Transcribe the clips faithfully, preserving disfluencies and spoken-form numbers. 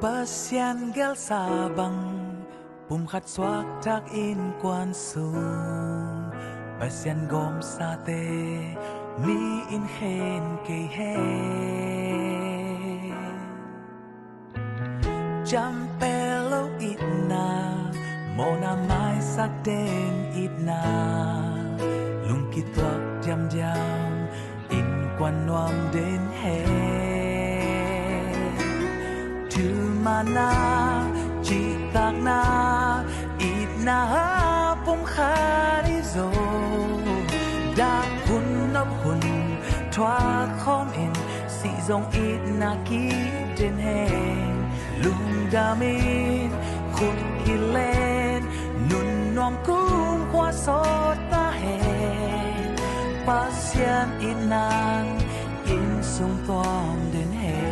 Pasian gelsa bang, pumkhat suakthak innkuan sung, Pasian gawmsate mi in khen kei hen. Ciampel lo itna, mawhna maisak den itna, lungkituak diamdiam innkuan nuam den hen. Thumana, cihtakna, itna a pumkhat hi zo, dah hun nop hun thuak khawm in, sih zong itna kip den hen. Lungdam in, khut kilen, nun nuam kumkhua sawt ta hen. Pasian itna in sung tuam den hen.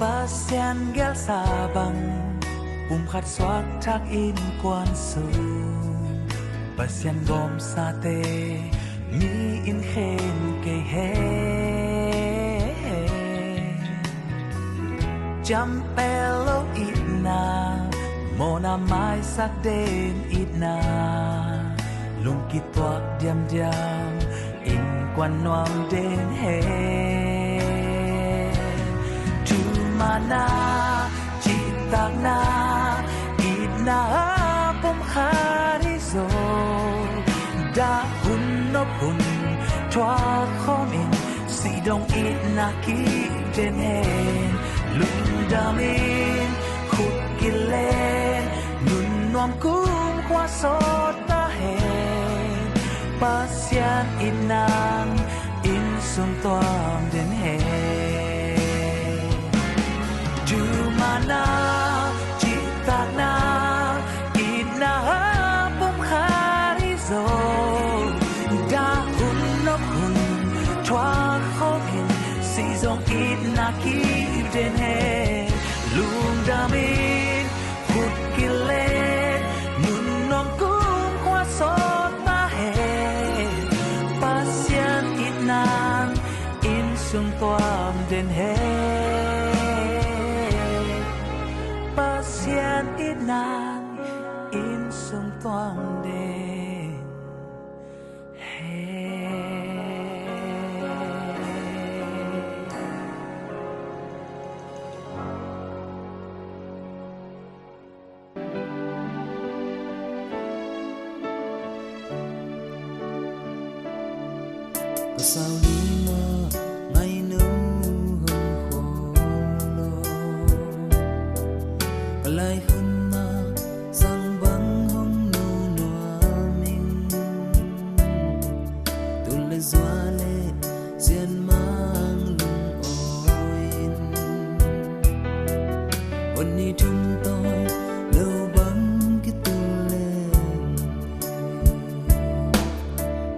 Pasian gelsa bang, pumkhat suakthak innkuan sung, Pasian gawmsate mi in khen kei hen. Ciampel lo itna, mawhna maisak den itna, lungkituak diamdiam innkuan nuam den hen. Thumana, cihtakna, itna a pumkhat hi zo, dah hun nop hun thuak khawm in, sih zong itna kip den hen. Lungdam in, khut kilen, nun nuam kumkhua sawt ta hen. Pasian itna in sung tuam den hen. Thumana, cihtakna, itna a pumkhat hi zo, dah hun nop hun thuak khawm in, sih zong itna kip den hen. Lungdam in, khut kilen, nun nuam kumkhua sawt ta hen. Pasian itna in sung tuam den hen. Pasian itna in sung tuam den hen. Ka sau ni mah ngaihno hong khawl lo. Ka lai hun mah sang bang hong nu nuam ing. Tul le zua le zian mang lungawi in. Hon ni thum tawi lo bang kitul leng.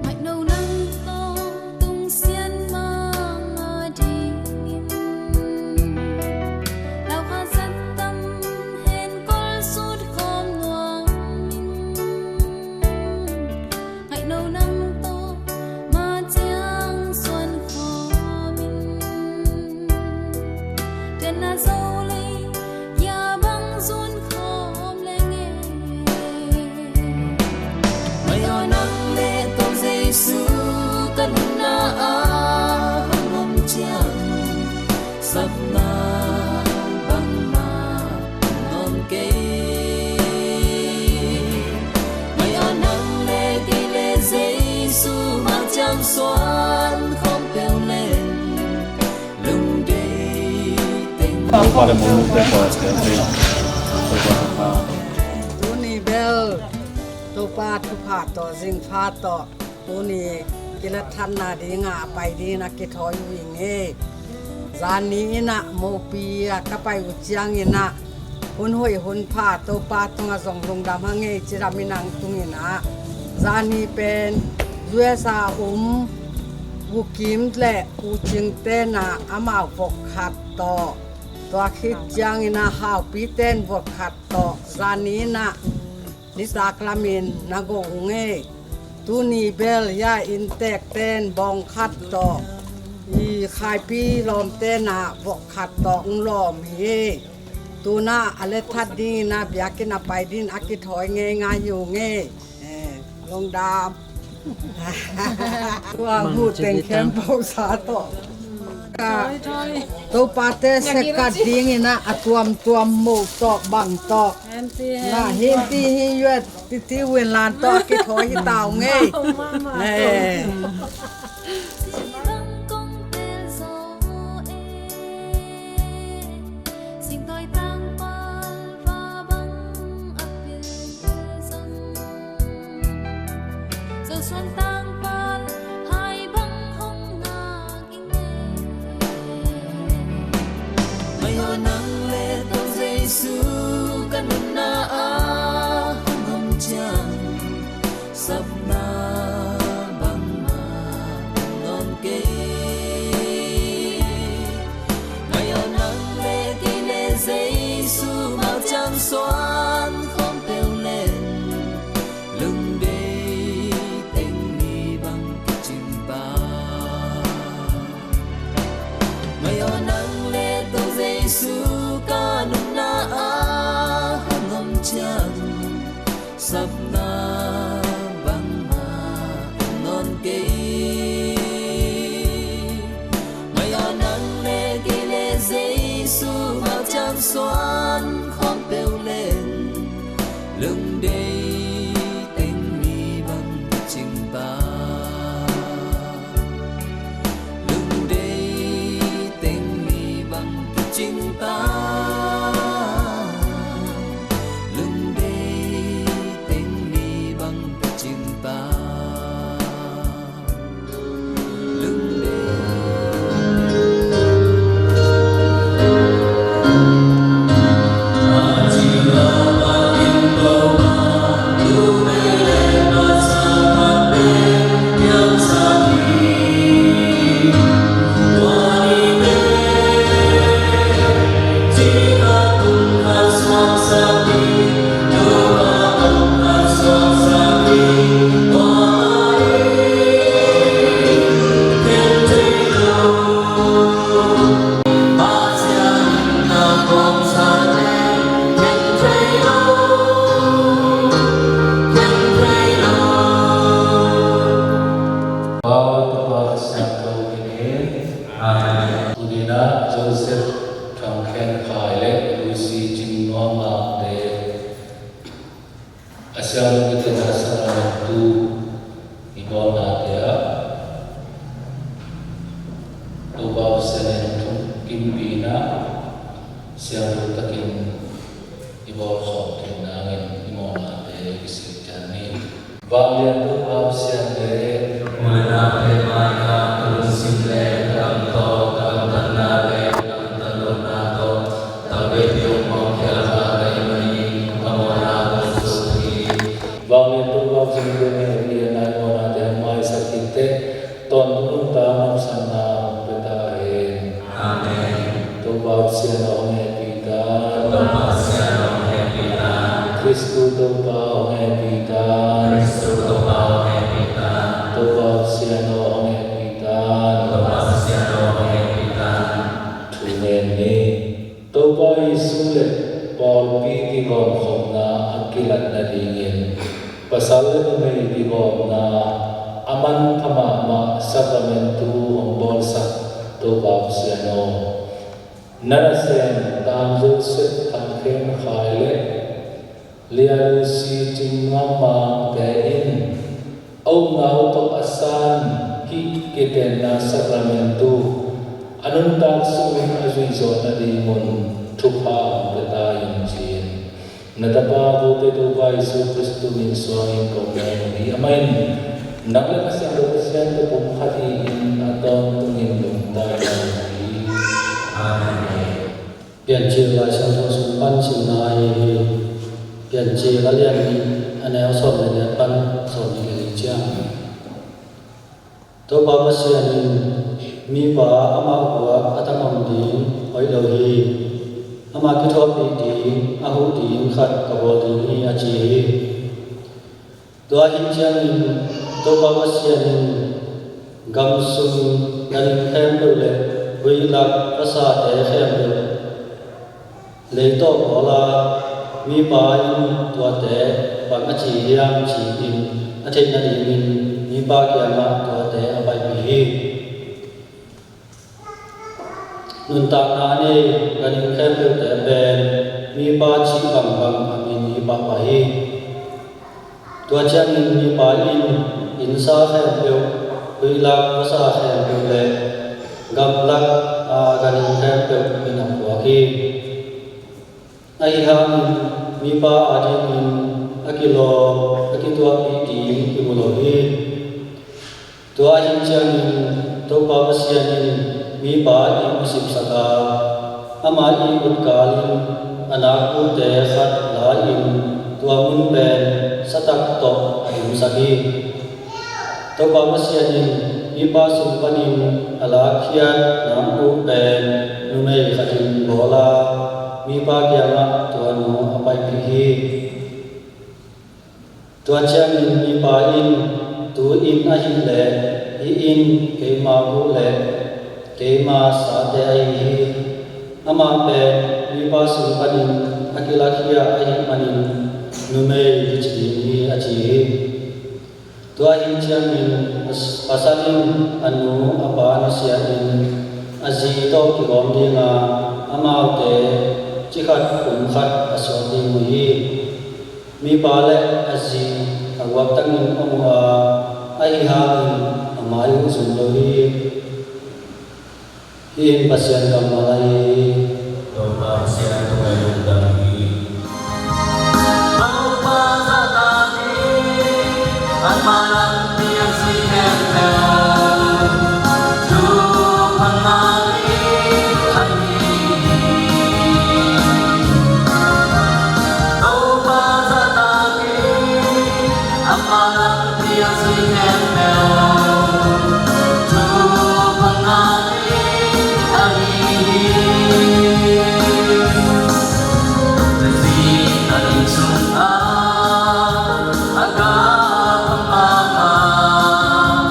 Ngaihno nang tawh tung sian mang a dingin. Lau kha zat tam hen kol sut khawm nuam in. Ngaihno nang tawh ma ciang suan khawm in. Tua na zo lei kia bang zun khawm leng e. Mai aw nang le Topa Jesu ka nunna ah hong om ciang sapna bangmah hong om kei. Mai aw nang le kei le Jesu ma ciang suan khawm peuh leng. Tuni bel Topa thupha tawh zingpha tawh tuni kilatthanna dinga a pai dingin a kithawi uh hi ing e. Zani in ah mopi ah ka pai uh ciangin ah hun hoih hun pha Topa tungah zong lungdam hang ei, cidam in ang tungin ah zani pen U S A um U Kim le U Cing ten ah amau vok khat tawh, tua khit ciangin ah Haupi ten vok khat tawh zani in ah nitak lamin na go ung ei. Tuni bel ya inntek ten bawng khat tawh i Khaipi lawm ten ah vok khat tawh ung lawm hi ei. Tun ah a let that dingin ah biakinn a pai dingin a kithawi ngeingai hi ung ei. Eh, lungdam. Tua hmuh teng khempeuh sa tawh. Ka Topa te sekkat dingin ah a tuamtuam moh tawh bang tawh na hin ti hi yuet titi win lan tawh a kithawi hi ta ung ei. Eh. Singtawi tangpal va bang a pil zong, Zosuan tangpal hai bang hong ngak i ngei. Maiaw nang le Topa Jesu ka nunna ah hong om ciang, sapna bangmah om nawn kei. Maiaw nang le kei le Jesu mau ciang suan khawm peuh len, lungdei teng mi bang kicing pa. Maiaw nang le Topa Jesu ka nunna ah hong om ciang, sapna bangmah om nawn kei. Maiaw nang le kei le Jesu mau ciang suan khawm peuh len, lungdei teng mi bang kicing pa. Lungdei teng mi bang kicing ta. Lungdei teng mi bang kicing ta. Lungdei. Amen. Tuni-in ah Joseph Thang Khen Khai le Lucy Cing Nuam Mang te a siangtho kitenna sakramentu i bawlnate ah Topa Pasian in thungkimpihna siangtho takin i bawl khawm theih nangin i mawhnate kisik ciat ni. Vanglian Topa Pasian le, mulnate mai-a ka lungsim le ka dam tawh, ka gamtatna le ka gamtat lohna tawh, takvei tiang mawh khial ka hi manin ka mawhna kong suak hi. Vanglian Topa Pasian le, i lianna i mawhnate hong maisak hi teh, tawntung nuntak nopsakna hong pia ta hen. Amen. Topa Pasian aw hong hehpih ta. Topa Pasian aw hong hehpih ta. Khristu Topa hong hehpih ta. Khristu Topa hong hehpih ta. Topa Pasian aw hong hehpih ta. Topa Pasian aw hong hehpih ta. Thu ngen ni. Topa Jesu le pawlpi kigawmkhopna a kilat nadingin pasal le numei kigawmna a manpha mahmah sakramentu hong bawlsak Topa Pasian aw, na nasem Tang Joseph Thang Khen Khai le Lia Lucy Cing Nuam Mangte in a upna uh tawh a san hih kitenna sakramentu a nuntak sungin a zuih zawh nadingun thupha hong pia ta in ci-in na tapa kote Topa Jesu Khristu min suangin kong ngen uh hi. Amah in nang le Kha Siangtho Pasian te pumkhat hi-in a tawntungin nungta in a um hi. Piancil Lai Siangtho sung pan simna ahi hi. Piancil a lian nih, a neu sawm le giat pan sawm nih le li ciang. Topa Pasian in, "Mipa amah guak a tangawng ding hoih lo hi. Amah kithuahpih ding, a huh ding khat ka bawl ding hi," a ci hi. Tua ahih ciangin Topa Pasian in gam sung ganhing khempeuh le huih lak vasate khempeuh, lei tawh bawl a, mipa in tuate bang a ci hiam ci-in a theih nadingin mipa kiangah tuate a paipih hi. Nuntakna a nei ganhing khempeuhte pen mipa cih bangbang a min hi pahpah hi. Tua ciangin mipa in innsa khempeuh, huih lak vasa khempeuh le gamlak a ganhing khempeuh in a phuak hi. Ahi hangin mipa adingin a kilawm, a kituahpih ding kimu lo hi. Tua ahih ciangin Topa Pasian in mipa ihmu sipsak a, amah ihmut kalin a nakpute khat la-in tua mun pen satak tawh a dimsak hi. Topa Pasian in mipa sung panin a lakkhiat nakpu pen numei khatin bawl a, mipa kiangah tua nu a paipih hi. Tua ciangin mipa in, "Tu-in ahih leh hih in keima guh le keima sate ahi hi. Amah pen mipa sung panin a kilakhia ahih manin numei kici ding hi," a ci hi. Tua ahih ciangin pasal in a nu a pa nusia in a zi tawh kigawm dinga amaute cikhat kum khat a suak ding uh hi. Mipa le a zi a guaktangin om uh a, ahi hangin a mai uh zum lo hi. Hih in Pasian kammal ahi hi. Topa Pasian tungah lungdam hi. Topa zahtak hi, amah lampi a si khempeuh, thu phang ngah hi, ahi hi. Topa zahtak hi, amah lampi a si khempeuh, thu phang ngah hi, ahi hi. Zi a inn sungah a gah phang mahmah,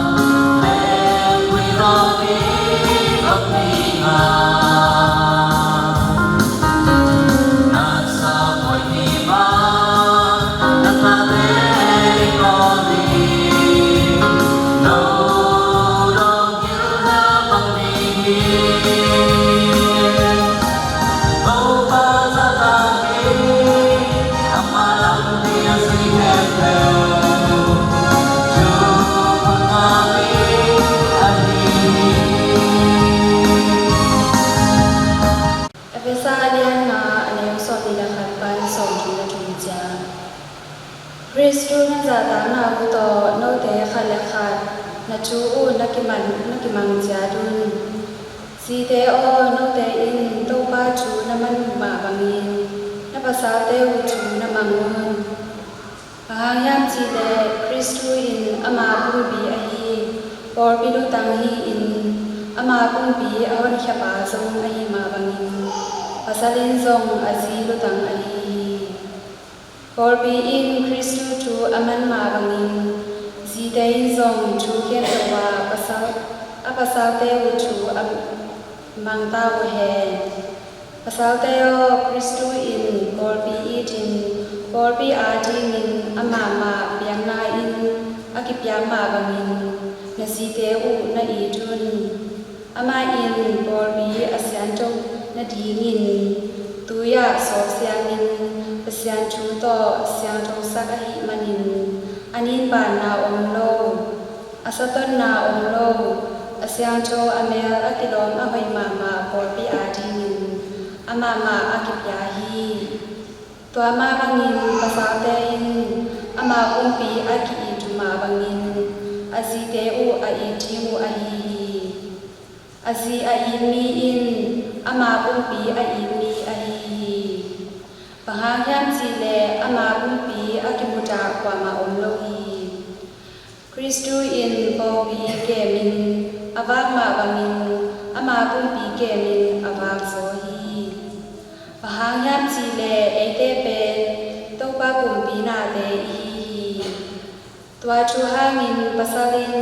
lengkui lo ding a pi ngah. Efesa a lian nga, a neu sawmnih le khat pan sawmthum le thum ciang. Khristu na zahtakna uh tawh note khat le khat na thu uh na kiman, na kimang ciat un. Zite aw, note in Topa thu na man mah bangin na pasalte uh thu na mang un. Bang hang hiam cih leh Khristu in ama pumpi ahi pawlpi lutang hi-in, ama pumpi a honkhiapa zong ahih mah bangin pasal in zong a zi lutang ahi hi. Pawlpi in Khristu thu a man mah bangin zite in zong thu khempeuh ah pasal, a pasalte uh thu a mang ta uh hen. Pasalte aw, Khristu in pawlpi itin, pawlpi adingin amah mah biakna-in a kipiak mah bangin na zite uh na it un. Amah in pawlpi a siangtho nadingin tui-ah sawlsiangin Pasian thu tawh siangthosak ahih manin a ninbanna om lo, a satonna om lo, a siangtho, a mel a kilawm a hoih mahmah pawlpi adingin amah mah a kipia hi. Tua mah bangin pasalte in ama pumpi a ki-it uh mah bangin a zite uh a it ding uh ahi hi. A zi a it mi in ama pumpi a it mi ahi hi. Bang hang hiam cih leh ama pumpi a kimudah kuamah om lo hi. Khristu in pawlpi kemin a vak mah bangin ama pumpi kemin a vak zaw hi. Bang hang hiam cih leh eite pen Topa pumpi nate i hi hi. Tua thu hangin pasal in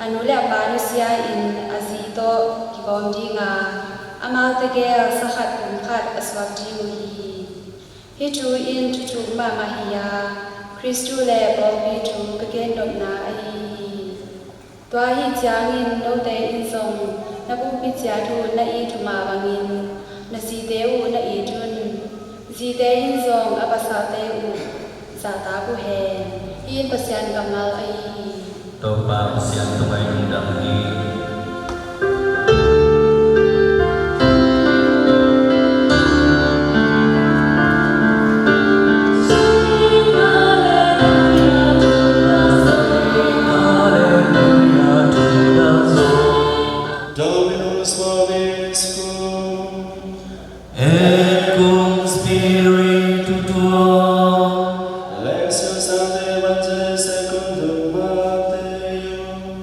a nu le a pa nusia-in a zi tawh kigawm ding a, amaute gel sa khat pum khat a suak ding uh hi. Hih thu in thuthuk mahmah hi a, Khristu le pawlpi thu ka gen nopna ahi hi. Tua ahih ciangin note in zong na pumpi ciat uh na it uh mah bangin na zite uh na it un. Zite in zong a pasalte uh zahtak uh hen. Hih in Pasian kammal ahi hi. Topa Pasian tungah i lungdam hi. Dominus vobiscum. Et cum spiritu tuo. Lectio Sanctae Evangelii secundum Matthäum.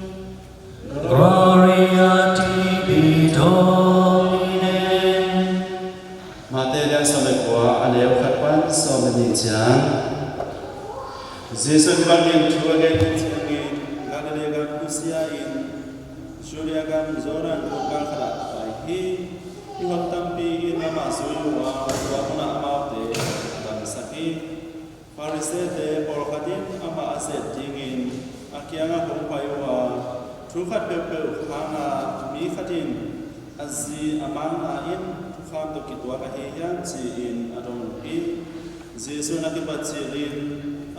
Gloria tibi, Domine. Matthai a lian sawm le kua, a neu khat pan sawm le nih ciang. Jesuh in hih bangin thu a gen ciangin Galilee gam nusia-in Judea gam Jordan gun gal khatah pai hi. Mihon tampi in amah zui uh a, tua munah amaute a kamsak hi. Farisee-te pawlkhat in amah a zet dingin a kiangah hong pai uh a, thu khat peuhpeuh hangah mi khat in a zi a mangna in thukham tawh kituak ahi hiam, ci-in a dong uh hi. Jesuh in a kipat cilin,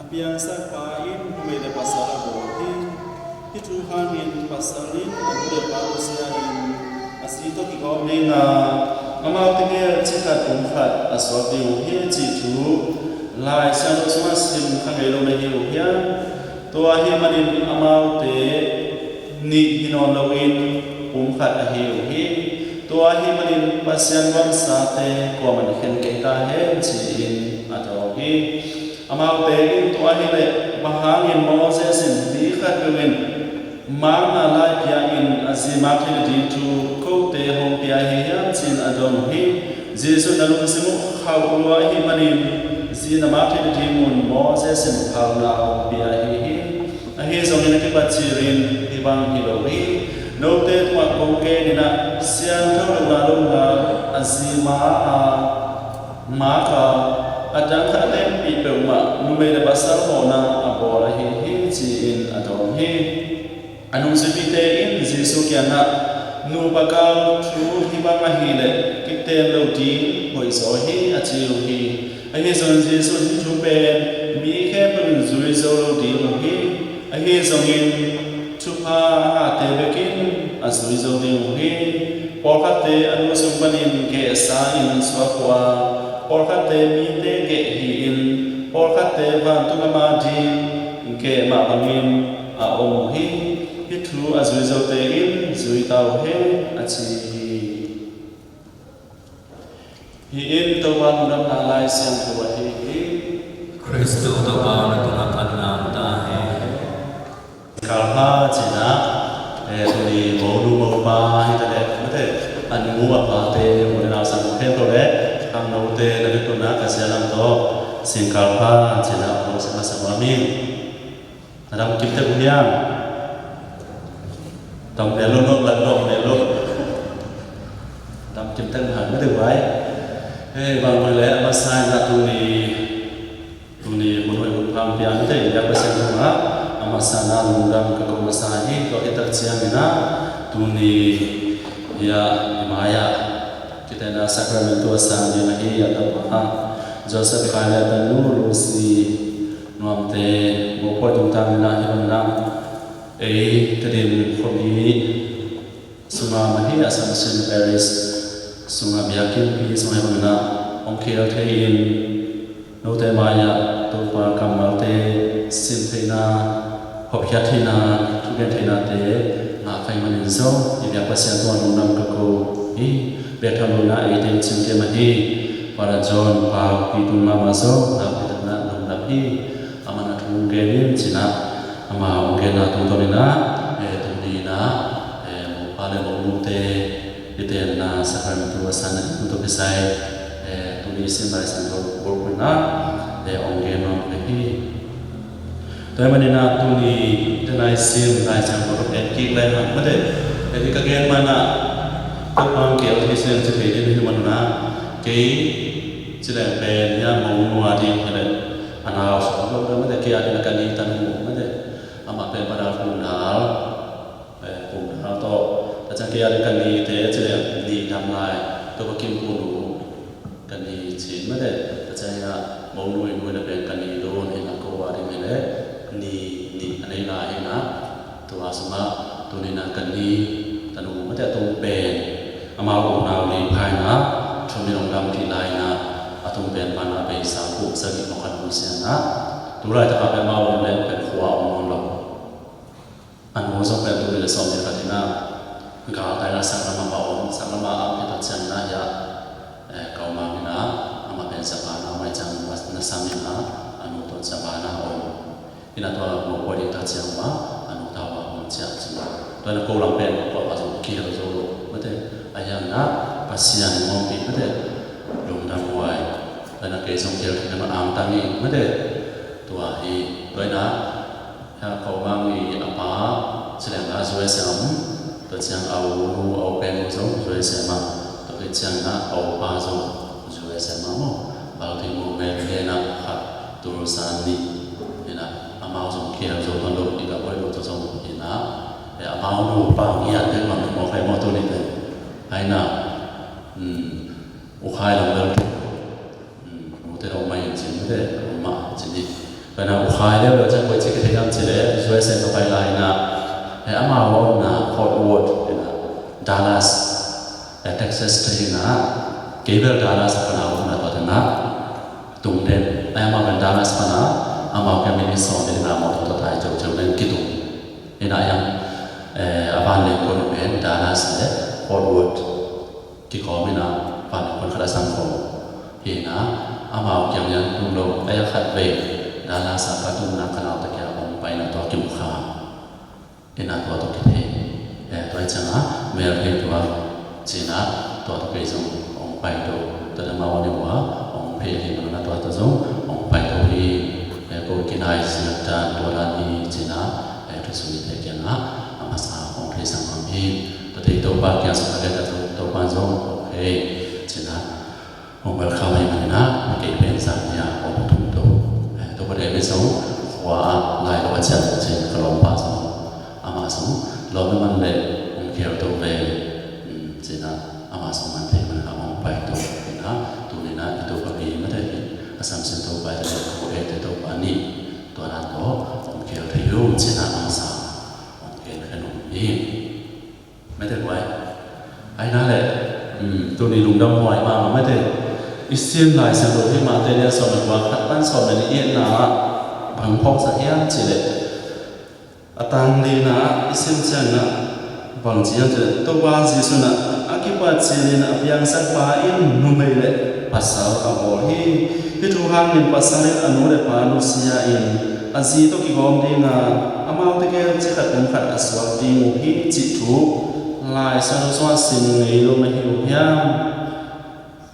a piangsak pa in numei le pasal a bawl hi. Hih thu hangin pasal in a nu le pa nusia-in a zi tawh kigawm ding a, amaute gel ci khat pum khat a suak ding uh hi, cih thu Lai Siangtho sungah sim kha ngei lo na hi uh hiam? Tua ahih manin amaute nih hi nawn loin pum khat ahi uh hi. Tua ahih manin Pasian nuamsate kuamah in khen kei ta hen, ci-in a dawng hi. Amaute in, tua ahih leh bang hangin Moses in mi khat peuh in mangna laipia in a zi mak theih nading thu kote hong pia ahi hiam, ci-in a dong uh hi. Jesuh in a lungsim uh khauh lua ahih manin zi na mak theih nadingun Moses in phalna hong pia ahi hi. Ahi zongin a kipat cilin hih bang hi lo hi. Note tungah kong genin ah siangtho lohna lo a zi ma a maka a dang khat a tenpih peuhmah numei le pasal mawhna a bawl ahi hi, ci-in a dawng hi. A nungzuipite in Jesuh kiangah, nupa kal thu hih bang ahih leh kiten lo ding hoih zaw hi, a ci uh hi. Ahi zongin Jesuh in hih thu pen mi khempeuh in zui zo lo ding uh hi. Ahi zongin thupha a ngahte bekin a zui zo ding uh hi. Pawlkhatte a nu sung panin gehsa in suak uh a, pawlkhatte mite geh hi-in, pawlkhatte vantung gam a ding geh mah bangin a om uh hi. Hih thu a zui zote in zui ta uh hen, a ci hi. Hih in Topa lungdamna Lai Siangtho ahi hi. Khristu Topa na tungah phatna om ta hen. Kalpha cihna, eh, tuni monu mopa hi ta leh, mate, a nu a pate, u le nau sang khempeuh le, khangnote na biakna ka sia lam tawh, singkalpha cihna, ko sa ma sa ma min. Na dam kim tek uh hiam? Dam lel lo, no, la dam lel lo. Dam kim tek uh hiam, mate, vai. Eh, bang vai le, a masa na tuni, Tuni hun hoih hun pha hong pia mite in biak Pasian tungah a masa na lungdam ka ko masa hi. Tua hi tak ciangin ah tuni hi-a i mai-ah kitena Sacramentu a sang ding ahi a tapa Joseph Khai le a tanu Lucy Nuamte, mopawi tungtang in ah hi bangin ah ei Tedim khuami sunga mah hi, Assumption Parish sunga biakinnpi sungah hi bangin ah hong khel thei-in note mai-ah Topa kammalte sim theihna, hopkhiat theihna, thugen theihnate Kei manin zo i biak Pasian tungah lungdam ka ko hi. Bek tham lo-in ah ei teng cing kei mah hi. Father John Pau Pi Tung mahmah zo nakpi takin ah lungdam hi. Amah in ah thu hong gen in ci-in ah, ama hong genna tungtawnin ah, eh, tuni-in ah, eh, mopa le monute i tenna sacrament a san a ding tawh kisai, eh, tuni i sim Lai Siangtho bulphuh in ah, eh, hong gen nuam ka hi. Tua ahih manin ah tuni i tenna i sim Lai Siangtho tawh en kik lehang mate, en kik ka gen manin ah, Topa hong kihel thei, Pasian ci thei ding ahih manin ah, kei ci leng pen hiah monu a ding hi leh, a nau sawm a dong mate, kei a ding a ka ni tanu mate, amah pen Padal Pum Dal, eh, Pum Dal tawh, tua ciang kei a ding ka nite ci leng Ni Dam Lai, Topa Kim Pu Nu, ka ni cin mate, tua ciang hiah monu i nu in ah pen ka ni dun hi in ah, ko a ding hi leh ni nih a nei lai hi in ah, tua sungah tuni-in ah ka ni tanu mate a tung pen amau unau li pha in ah, thu min hong dam kik lai in ah, a tung pen pan a beisa kum sagih mawk a hun siang in ah, tu laitak a pen amau ung leng pen khua a om nawn lo. A nu zong pen tul nih le sawmnih le khat hi in ah, galtai in ah saklam ah a om, saklam ah a om hi ta ciangin ah hiah, eh, Kaumang in ah, amah pen Japan a om ahih ciangin na sam in ah, a nu tawh Japan a om. Hi in ah tua mopawi ding ta ciang un ah, a nu tawh a om ciah cin. Tua in ah ko lam pen ko pa zong kihel zo lo mate, a hiang in ah Pasian in hong ompih mate, lungdam huai. Tua in ah kei zong kihel khin in ah angtang hi mate, tua hi. Tua in ah Hiah Kaumang i a pa ci leng a U S A om, tua ciang a u nu a u peng uh zong U S A mah, tua khit ciangin ah a u pa zong U S A mah maw, Baltimore, Maryland ah khat, Tulsa nih, hi in ah amau zong kihel zo tuan lo, i gam hoih lo tawh zong hi in ah, eh, amau nu pa ngiat ding mah maw, khai maw tuni te, hi in ah, um, U Khai lam bel, um, mute dong mai in cin mute, um, mah cin hi. Tua in ah U Khai leh, leh ciang koi ci ka thei hiam cih leh, U S A tawh pai lai in ah, eh, amau a omna Fort Worth, hi in ah, Dallas, eh, Texas te hi in ah, kei bel Dallas pan a om in ah tua teng ah tung den, eh, amau pen Dallas pan a, amau kiang minute sawm te hi in ah, amau tua tai ceuceu den kitung. Hi in ah hiang, eh, a vanleng kon pen Dallas leh Fort Worth kikawm in ah, vanleng kon khat a zang khawm hi in ah, amau kiang lian tung lo, a hiang khat vei Dallas a ka tumna ka naute kiang hong pai in ah tua kimu kha. Hi in ah tua tawh kithei. Eh, tua hi ciang a, mel thei tuak ci in ah, tua tawh kei zong hong paito. Tua in ah amau a nih uh a hong phei ahih manin ah tua tawh zong hong paito hi. Eh, ko kinai ziak dan tua dan hi ci in ah, eh, thusuite kiangah a masa hong theisak nuam hi. Tua teh Topa kiang sung a gen a, Topa in zong okay ci in ah hong welcome ahih manin ah, kei pen zan ni a hong tung to. Eh, Topa David zong khua ah lai lo a ciang ci in, ka lawmpa zong, amah zong lawm i man leh hong kihel to ve, um, ci in ah amah zong man thei manin ah hong paito. Hi in ah tuni in ah i Topa pi mate hi, a samsin Topa i te, ko eite Topa nih, tua dan tawh hong kihel thei uh ci in ah a masa hong gen khen uh hi. Mate buai. Ahi na leh, um, tuni lungdam huai mahmah mate. I sim Lai Siangtho hi Matthai lian sawm le kua khat pan sawm le nih i etna ah bang phawksak hiam cih leh, a tang lina ah i sim ciangin ah bang ci hiam cih leh, Topa Jesuh in ah a kipat cil in a piangsak pa in numei le pasal a bawl hi. Hih thu hangin pasal in a nu le pa nusia in a zi tawh kigawm ding a, amaute gel cikhat pumkhat a suak ding uh hi cih thu Lai Siangtho sungah sim ngei lo na hi uh hiam?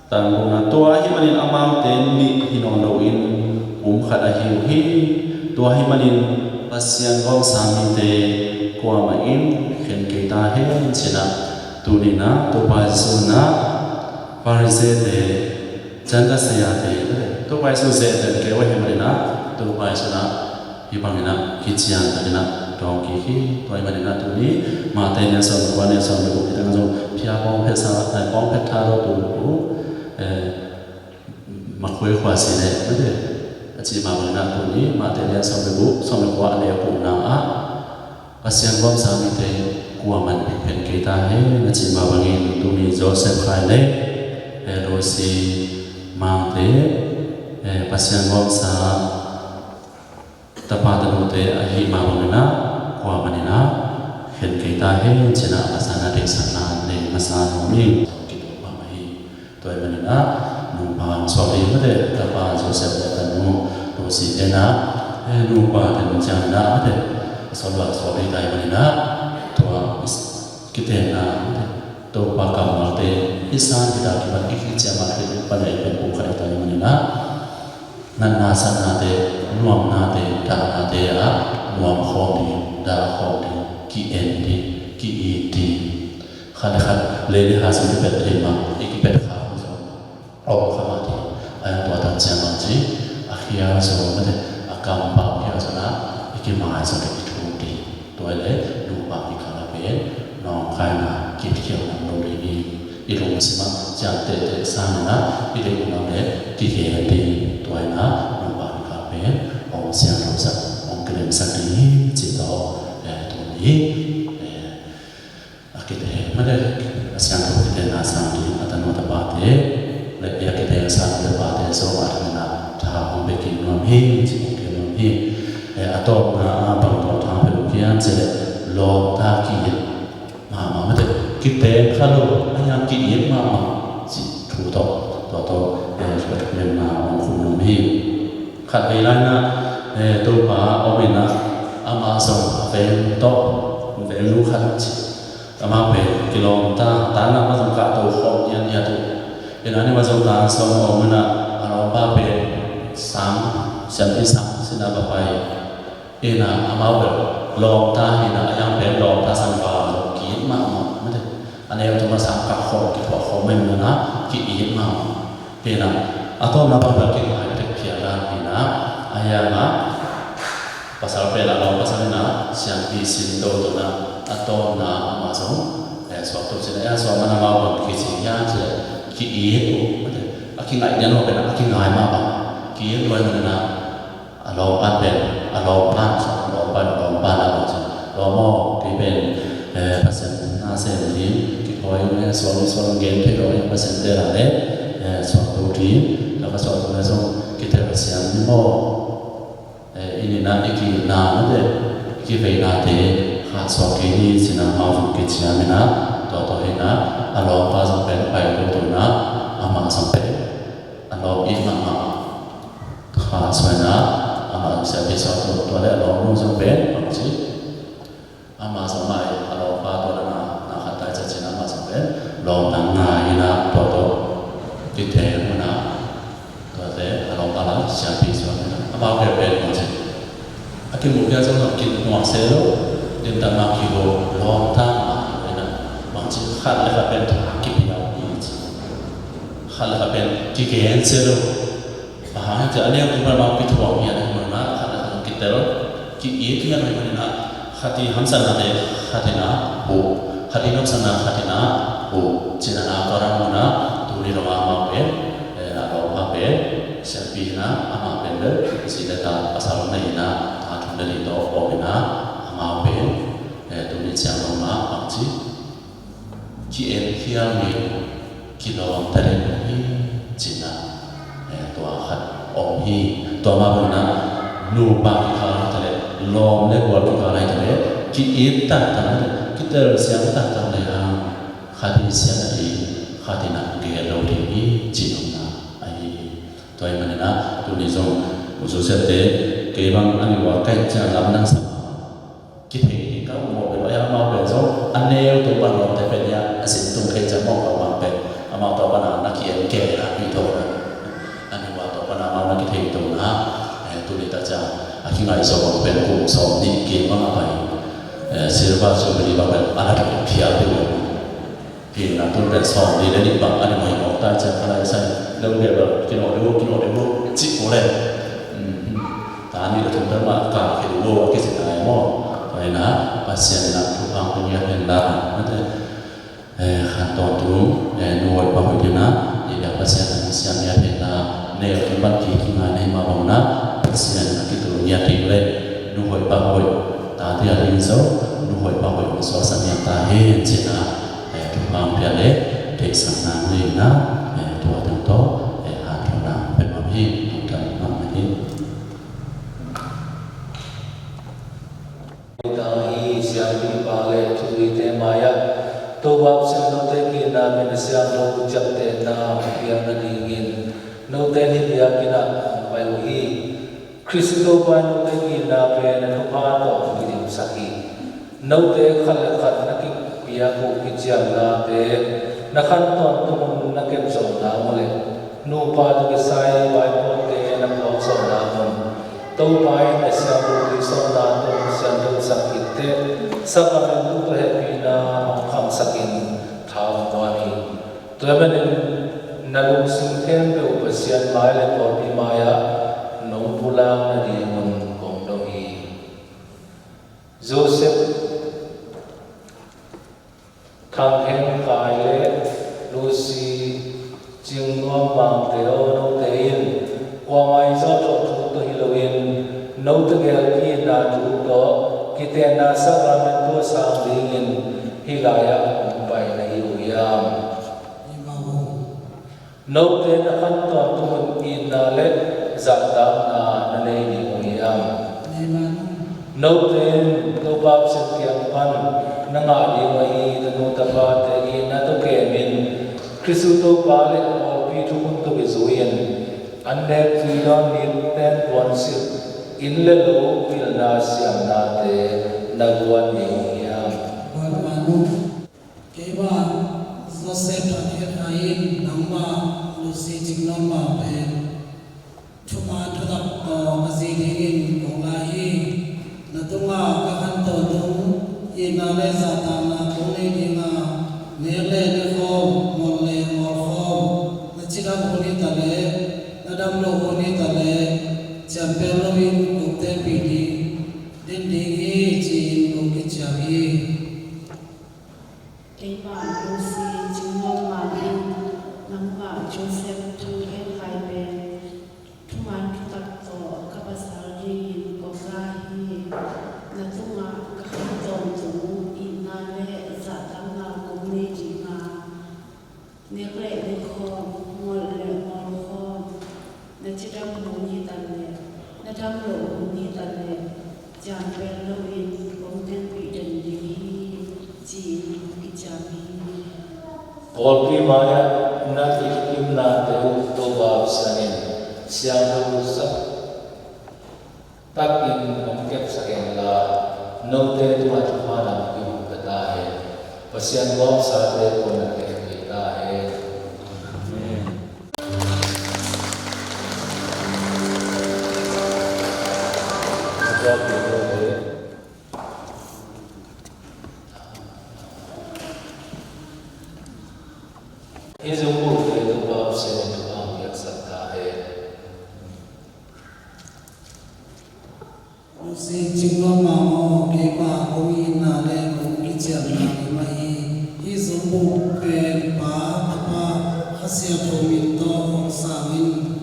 Tang bukna, tua ahih manin amaute nih hi nawn loin pumkhat ahi uh hi. Tua ahih manin Pasian gawmsa mite kuamah in khen kei ta hen ci-in ah, tuni-in ah Topa Jesuh in ah Pharisee-te, Gentile saya-te, Topa Jesuh zehten kei uh ahih manin ah, Topa Jesuh in ah hih bangin ah kician takin ah dawng kik hi. Tua ahih manin ah tuni Matthai lian sawm le kua, neu sawm le guk, hih tengah zong phia pawng phet sa, eh, pawng phet tha lo tu uh, eh, Makhuai khua si leh, mate, a cih mah bangin ah tuni Matthai lian sawm le guk, sawm le kua a neu gukna ah, Pasian gawmsa mite kuamah in khen kei ta hen a cih mah bangin tuni Joseph Khai le, eh, Lucy Mangte, eh, Pasian gawmsa tapa tanute ahih mah bangin ah kuamah in ah Khen kei ta hen ci-in ah a zan a deihsakna nei masa nuam ing. Kituak mahmah hi. Tua ahih manin ah nupa hong suak ding mate, tapa Joseph le tanu Lucy te in ah, eh, nupa te nung ciangin ah mate, a sawt lua suak ding ta ahih manin ah tua is-, kitenna mate, Topa kammalte i san hi, dah kipan i khit ciang mah khit pan i pen pum khat hi ta ahih manin ah, natna satnate, nuamnate, dahnate ah nuam khawm ding, dah khawm ding, ki-en ding, ki-it ding. Khat le khat lei le ha sung kipet thei mah, i kipet kha uh zong om kha mah ding. A hiang tua tak ciang bang ci, a khial zaw mate, a kampau khial zaw in ah i kimaizawh ding, i thuk ding. Tua hi leh nupa kikal ah pen nawngkaina, kitkhialhna om lo ding hi. I lungsim ah ciang tehteh sang in ah i deih uh lam leh kigen ding. Tua hi in ah nupa kikal pen hong siangthosak, hong kilemsak ding hi ci tawh, eh, tuni, eh, a kite mate, a siangtho kitenna sang ding a tanu a tapate leh a kitenna sang ding a tapate zong a thakin ah tha hong pia kik nuam hi ci, hong kik nuam hi. Eh, a tawpna ah bang tawh tha hong pia uh hiam cih leh lawmta ki-it mahmah mate, kiteng kha lo, a hiang ki-it mahmah cih thu tawh, tua tawh, eh, lemna hong khum nuam hi. Khat vei lai in ah, eh, Topa om in ah, amah zong a veng tawh, vengnu khat ci, amah pen kilawm ta, tan lam ah zong kahto khawm hianhiat uh. Inn ah ni mah zong tan sawm a om in ah, a lawmpa pen sang, siampi sang sin ah va pai. Inn ah amau bel lawmta hi in ah, a hiang pen lawmta sang va lo, ki-it mahmah mate. A neu tung a sang kah khawm, kithuah khawm mah hi in ah, ki-it mahmah. Inn ah a tawpna bang bel kingai tek phial dan hi in ah, a hiang ah pasal pen a lawm pasal hi in ah, siampi sin toto in ah, a tawpna amah zong, eh, suakto cin ah, a suak man amau bang kici hiam cih leh ki-it uh mate. A kingaih lian uh pen a kingai mah bang, ki-it lua hi in ah, a lawmpa pen, a lawmpa, a lawmpa, a lawmpa na bang ci, lawm aw, kei pen, eh, Pasian na sem ding kithawi ing, suak ni suak ni gen thei lo ing, Pasian te la leh, eh, suakto ding, tua ka suakto leh zong kitel siam ni maw. Eh, i nihna, i ki-itna mate, i kiveinate kha suak kei ni ci-in ah amau zong kiciam in ah, tua tawh hi in ah, a lawmpa zong pen pai toto in ah, amah zong pen a lawm it mahmah. Kha suak in ah, amah zong siampi suak tua, tua leh a lawmnu zong pen bang ci, amah zong mah a lawmpa tua na, na khat tai ciat ci-in ah amah zong pen lawmta ngai in ah, tua tawh kiteng uh in ah, tuate a lawmpa lam siampi suak in ah, amau pen pen bang ci, a kimuh phial zong zong kimuh se lo, limtak mah kiho, lawmta mah kiho in ah, bang ci, khat le khat pen tha kipia uh hi ci, khat le khat pen kigen se lo. Bang hang hiam cih leh a neu tung pan amau kithuah ngiat ahih manin ah, khat le khat kitel, ki-it ngiat ahih manin ah, khat i hamsatnate khat in ah huh, khat i nopsakna khat in ah huh, ci-in ah tua dan manin ah, tuni dong amau pen, eh, a lawmpa pen siampi in ah, amah pen bel zi le ta, pasal nei in ah, ta thum le li tawh om in ah, amau pen, eh, tuni ciang dong mah bang ci, ki-en khial mi, kilawm ta ding hi ci-in ah, eh, tua khat om hi. Tua mah bangin ah nupa kikal hi ta leh, lawm le gual kikal hi ta leh, ki-it taktak, kitel siam taktak lehang, khat in siam ding, khat in ah gen lo ding hi ci-in ah ahi hi. Tua ahih manin ah tuni zong U Joseph te, kei bang a ni ua ka hih ciang lamdang sa kithei ding ka um mawk lo, a hiang amau pen zong a neu tung pan lawmte pen hiah a sin tung thei ciang mawk lo, amau pen amau tawh pan a na ki-en kei na pi tawh na, a neu a tawh pan a amau na kithei tung na, eh, tuni tak ciang a kingaihsawm bang pen kum sawm nih kim bang a pai, eh, silver jubilee bang pen a na tung phial ding lo. Pi na tun pen sawm nih le nih bang a ni mawk ta ciang ka lai sai lo le bang, kinawh deuh, kinawh deuh cih ko le. Ta nih le thum pen mah kal khit uh a kici nai maw. Tua hi na, Pasian in ah thupha hong pia ngiat hen la, mate, eh, khan tawntung, eh, nu hoih pa hoih ding na, i biak Pasian in siam ngiat hen la, neu tung pan ki kingai na hi mah bang na, Pasian in ah kitul ngiat ding le, nu hoih pa hoih, tate a ding zo, nu hoih pa hoih hong suaksak ngiat ta hen ci-in ah, eh, thupha hong pia le, deihsakna nei in ah, eh, tua teng tawh, eh, hanthawnna pia nuam hi, lungdam mahmah hi. Hih tang hi, siampipa le Siangtho ciaptehna piak nadingin note in hih biakinn ah hong pai uh hi. Khristu Topa in note itna pen a thupha tawh kidimsak hi. Note khat le khat na kipiak uh kiciamnate na khan tawntung un na kep zawh nang uh leh nupa tawh kisai vaipuakte na puak zawh nang un Topa in a siangtho tui sawlna tawh hong siangthosak khit teh sakramentu tawh hehpihna hong khamsakin tha hong puak hi. Tua ahih manin na lungsim khempeuh Pasian mai le pawlpi mai-ah nong pulak nadingun kong dong hi. Joseph Thang Hen Khai le Lucy Cing Nuam Mangte aw, note in kuamah i zawh tawh thu tawh hi loin note gel ki-itna thu tawh kitenna sakramentu a sang dingin hih lai-ah hong pai na hi uh hiam? Note na khan tawntung un itna le zahtakna na nei ding uh hiam? Note in Topa Pasian kiang pan na ngah ding uh ahi tanu tapate itna tawh kemin Khristu Topa le a pawlpi thukhun tawh kizui-in an nek tuidawn niteng puansilh, inn le lo pilna siamnate na guan ding uh hiam? Keimah Joseph Thang Hen Khai in nangmah Lucy Cing Nuam Mang pen thuman thutak tawh a zi dingin kong la hi. Na tungah ka khan tawntung itna le zahtakna kong nei ding a, nek le ne khawm, ngol le ngol khawm, na cidam hun hi ta leh na dam loh hun hi ta leh ciampel loin kong tenpih ding, den ding hi, ci-in kong kiciam hi. Keimah Lucy Cing Nuam Mang in nangmah Joseph Thang Hen Khai pen thuman thutak tawh ka pasal dingin kong la hi. Na tungah ka khan tawntung itna le zahtakna kong nei ding a, nek le ne khawm, ngol le ngol khawm, na cidam hun hi ta leh na dam loh hun hi ta leh ciampel loin kong tenpih den ding hi, ci-in kong kiciam hi. Pawlpi mai-ah na kithukimnate uh Topa Pasian in siangthosak takin hong kepsak hen la, note tungah thupha nang kihong pia ta hen. Pasian gawmsate tungah na kep kei ta hen. Amen. Hih zungbulhte Topa Pasian in thupha hong piaksak ta hen. Lucy Cing Nuam Mang aw, keimah kong itna le kong kiciamna keimah hi. Hih zungbulh pen Pa, Tapa, Kha Siangtho min tawh hong sang in.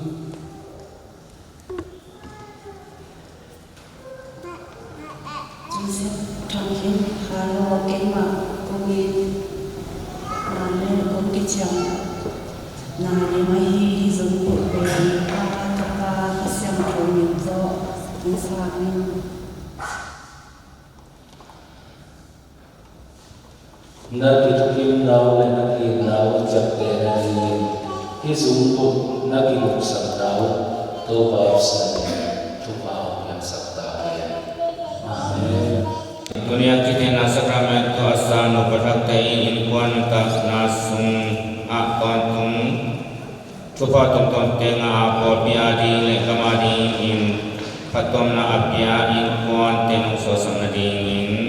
Joseph Thang Hen Khai aw, keimah kong itna le kong kiciamna keimah hi. Hih zungbulh pen Pa, Tapa, Kha Siangtho min tawh hong sang in. Na kithukimna uh le na ki-itna uh ciapteh nadingin hih zungbulh na kihumsakna uh Topa Pasian in thupha hong piaksak ta hen. Amen. Tuni a kitenna sakramentu a sang nupa thakte in innkuan nuntakna sungah tawntung thupha tuamtuamte ngah a, pawlpi ading le gam adingin phattuamna a pia innkuante nong suahsak nadingin.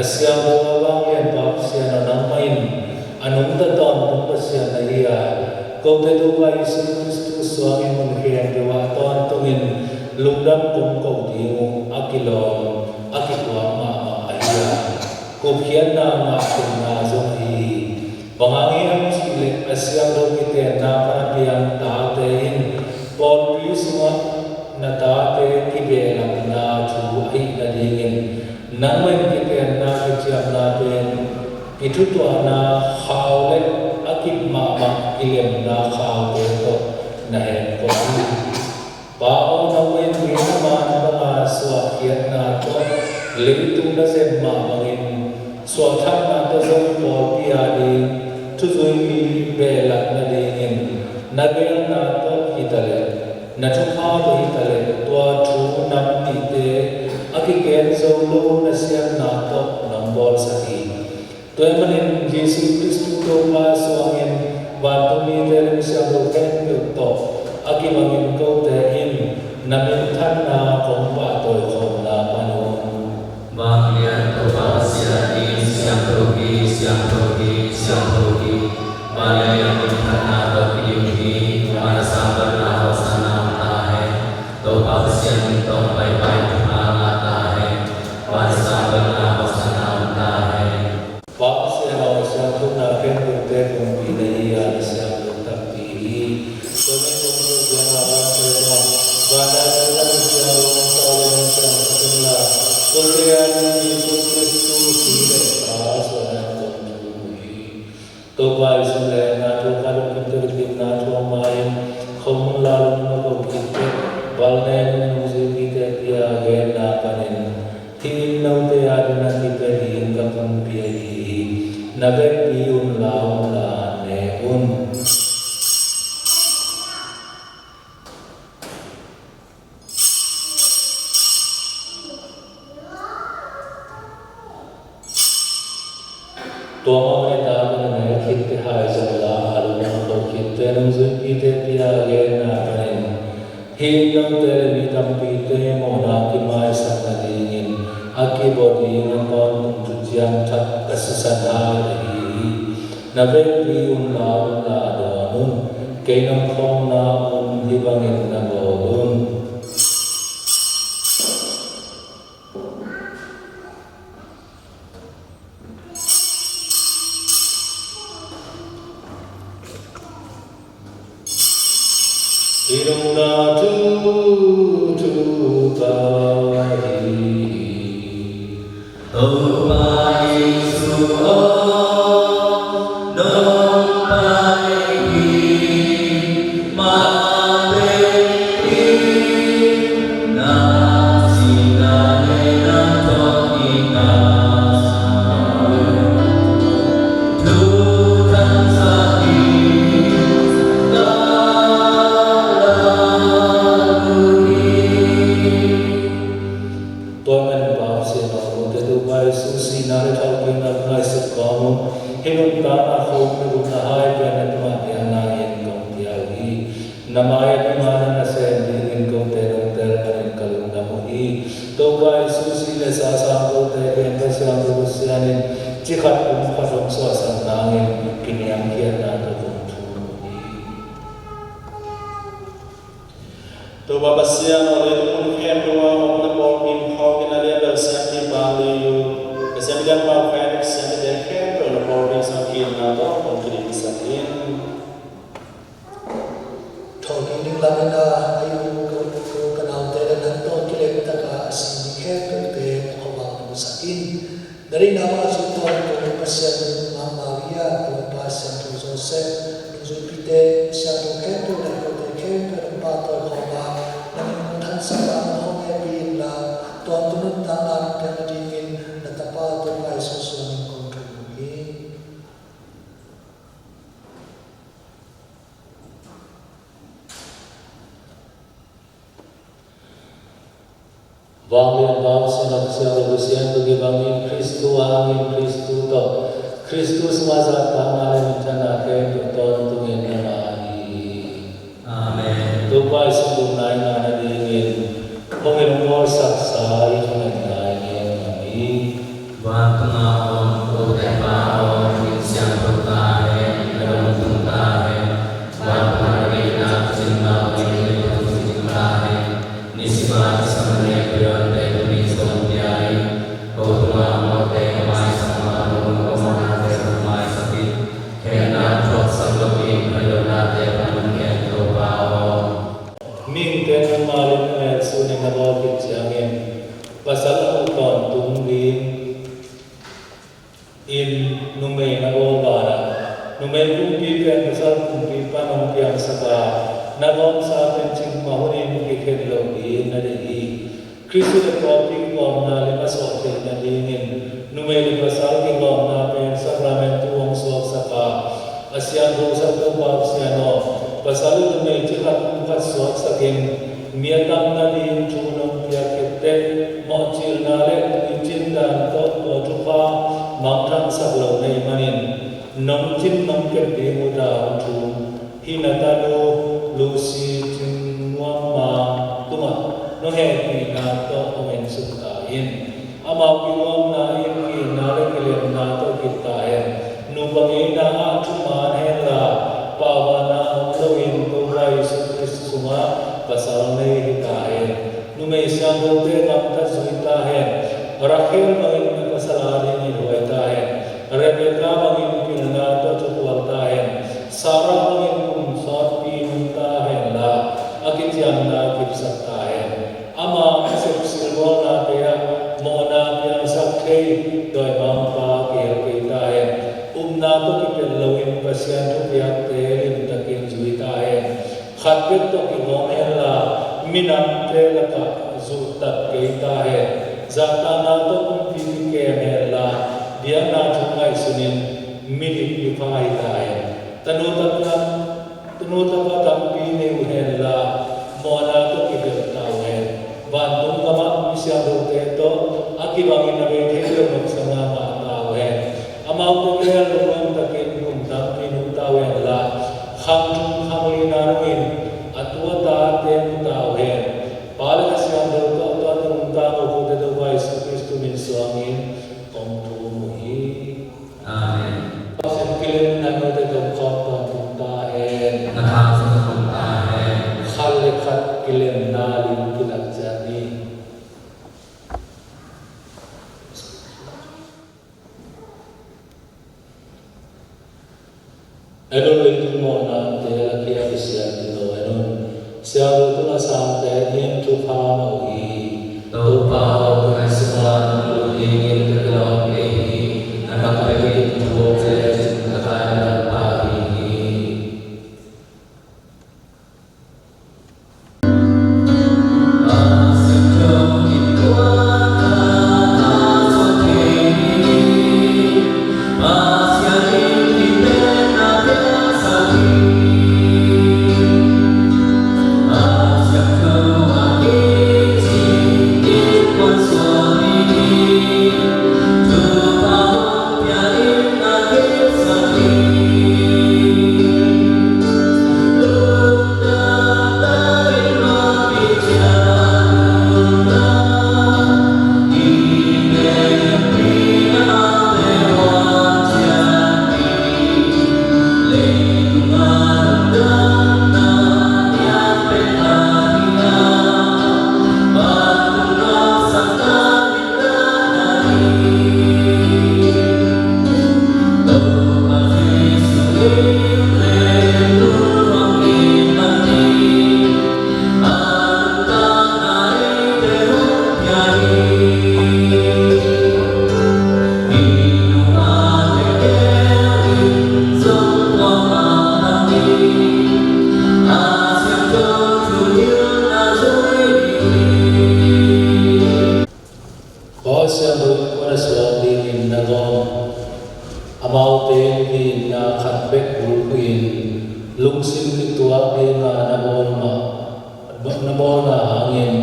A siangtho a vanglianpa Pasian aw, nangmah in a nungta tawntung Pasian na hi a, kote Topa Jesu Khristu suangin mun khempeuh ah tawntungin lungdam kong ko ding uh a kilawm a kituak mahmah ahi a, gupkhiatna ngahkhiatna zong ahi hi. Bang hang hiam cih leh a siangtho kitenna pan a piang tate in pawlpi sungah na tate kibehlapna thu ahih nadingin nangmah in kitenna kiciamna pen i thutuahna khau le a kip mahmah i lemna khaute tawh na hemkhawm hi. Pa aw, na U N P na man banga suahkhiatna tawh leitung na zem mah bangin suahtakna tawh zong pawlpi a ding thuzui mi behlap nadingin na geelna tawh hi taleh, na thupha tawh hi taleh, tua thu nam nihte a kigen zo lo na siamna tawh nong bawlsak hi. Tua ahih manin Jesu Khristu Topa suangin vantung mite le misiangtho khempeuh tawh a kibangin kote in na minthanna kong pahtawi khawmna pan un. Vanglian Topa Pasian in siangtho hi, siangtho hi, siangtho hi. Vanglian minthanna tawh kidim hi. Van a sampan na hosana om ta hen. Topa Pasian min tawh paipai thupha ngah ta hen. Van a sampan na hosana om ta hen. Pa Pasian aw, siangthouna khempeuhte kongpi na hi a, na siangtho takpi hi. Tua manin kong tua ciangin a vante zong a, vana ding a na siangtho, na siangtho takpi inla, kote a ding Jesu Khristu si le a suahna kong thum uh hi. Topa Jesu le na thu khat uh kimte kitimna thu a ma in, khomun la lungdam a ko khit teh, bal nen nungzuipite pia genna panin, hih in note adingin kipia ding ka pumpi ahi hi. Na vekpi un la un la ne un. Tua mah bangin a na ne khitte hai zong la a, lungdam a ko khitte nungzuipite pia genna panin, hih in note le mi tampite mawhna kimaisak nadingin a kibawl ding a tawntung thuciam thak ka sisan hai ahi hi. Na vekpi un la un la dawn un. Kei nong khawmna un hih bangin na bawl un. Hih nungta thu, thu ka hi hi. Topa Jesu aw, nong pai hi. Tua ahih manin Pa Pasian aw, kote Topa Jesu sihna le thawhkikna ngaihsut kawm un. Hih nuntakna khawm na gupna hai pen na tungah piang nangin kong pia uh hi. Na mai a ding a na nasem dingin kote nong tel manin ka lungdam uh hi. Topa Jesu si le sa a sang kote pen Kha Siangtho Pasian in ci khat pum khat hong suahsak nangin kiniamkhiatna tawh kong thum uh hi. Topa Pasian aw, leitung mun khempeuh ah om na pawlpi in phawk in, a lianbel siampi Pang Lei Yun, ka siampi lianpa Felix, siampite khempeuh na pawlpi in sangkhinna tawh hong kidingsak in. Thawhkik ding lamen a, a yu ko, ko ka naute le nang tawh kilem taka a si mi khempeuhte na khuavak hong sak in. Na deihna bang a zui tawntung Pasian nungak Maria, a lungpa Siangtho Joseph, nungzuipite, siangtho khempeuh le kote khempeuh na pahtawi khawm a, na min hong thansak a, na hong hehpih inla, tawntung nuntakna piang nadingin na Tapa Topa Jesu suangin kong thum uh hi. Vanglianpa Pasian aw, Kha Siangtho Pasian tawh kibangin, Khristu hangin, Khristu tawh, Khristu sungah zahtakna le minthanna khempeuh tawntungin nangmah ahi hi. Amen. Topa Jesu gupna i ngah nadingin hong bawlsaksa i thungen ngai ni. Vantung a om ko Topa aw, na min siangtho ta hen, na lungsim ta hen. Vantung a na deihna cimah bangin na min siangtho ta hen. Nisim a kisam na neih peuh a, tuni zong pia in. Ko tungah a mawhte ka maisak mah bangin ka mawhna zong maisak in. Khenna thuaksak loin, hoih lohnate a pan hong gen Topa aw. Mihingte nangmah leh na melsun in na bawl khit ciangin, pasal a huh tawntung dingin numei na bawl banah, numei kumpi pen pasal kumpi pan hong piangsak a, na gawmsa pen cikmah hunin kikhen loh dingin na deih hi. Khristu leh pawlpi kigawmna leh a sawh theih nadingin numei leh pasal kigawmna pen sakramentu hong suaksak a, a siangthosak Topa Pasian aw, pasal leh numei cikhat kum khat suaksak in, mi a tam nading thu nong piak khit teh, mawhcilna leh tuicin dan tawh tua thupha mangthangsak lo na hih manin, nong cin nong kem ding uh dan thu hih na tanu Lucy Cin Nuam Mang tungah nong hehpihna tawh hong ensuk ta in. Amau kigawmna in ki-itna leh kilemna tawh kip ta hen. Nupa ngeina ah thuman henla, pahvahna om loin Topa Jesu Khrist sungah pasal nei hi ta hen. Numei siangthote gamtat zui ta hen. Rakhel bangin na pasal adingin huai ta hen. Rebekah bangin pilna tawh thukhual ta hen. Sarah bangin kum sawtpi nung ta henla, a kiciamna kipsak ta hen. Ama a sepsil bawlnate ah mawhna piangsak thei dawimangpa kihel kei ta hen. Upna tawh kipel loin Pasian thupiakte limtakin zui ta hen. Khat bek tawh kigawm henla, minamte lakah zuhtat kei ta hen. Zahtakna tawh kumpi kikem henla, biakna thu ngaihsunin midik mipha hi ta hen. Tanu tapa, tanu tapa tampi nei uh henla, mawhna tawh kibelh ta uh hen. Vantung gamah mi siangthote tawh a kibangin a bei thei deuh nopsakna ngah ta uh hen. Amaute gel lungnuam takin kum tampi nung ta uh henla, khang thum khang lina dongin a tu a tate mu ta uh hen. Pa leh Kha Siangtho tawh a tuate nungta mawhpute Topa Jesu Khrist min suangin kong thum uh hi. Amen. Pasian kilemna note tawh kawm tawntung ta hen. Na tha zong tung ta hen. Khat leh khat kilemna lim kilak ciat ni. En un, leitung mawhnate lakia kisiam tilo en un. Siangtho tungah sangte in thupha ngah uh hi. Topa aw, tuni sungah nong lut dingin ka kilawm kei hi. Na thak bekin thuak lecin ka kaihlam pah ding hi. Kha Siangtho in kua na suak dingin na gawm? Amaute in ki-itna khat bek bulphuhin lungsim kituak dinga na bawl mah, na bawlna hangin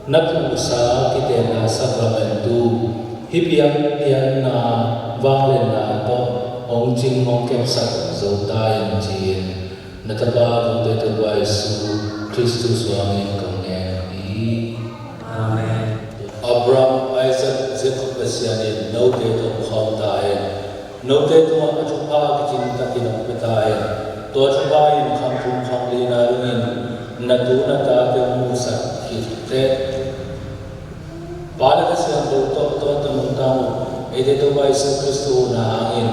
na phuhsa kitenna sakramentu hih biakpiakna vangliatna tawh hong cing hong kepsak zo ta in ci-in na tapa Topa Jesu Khrist suangin kong ngen hi. Amen. Abraham, Isaac, Jacob Pasian in note tawh khawm ta hen. Note tungah a thupha kicing takin hong pia ta hen. Tua thupha in khang thum khang lina dongin na tu na tate hong musak khit teh. Pa le Kha Siangtho tawh tawntung nungta uh, eite Topa Jesu Khrist huhna hangin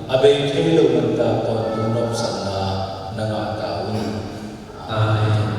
a bei thei lo nuntak tawntung nopsakna na ngah ta un. Amen.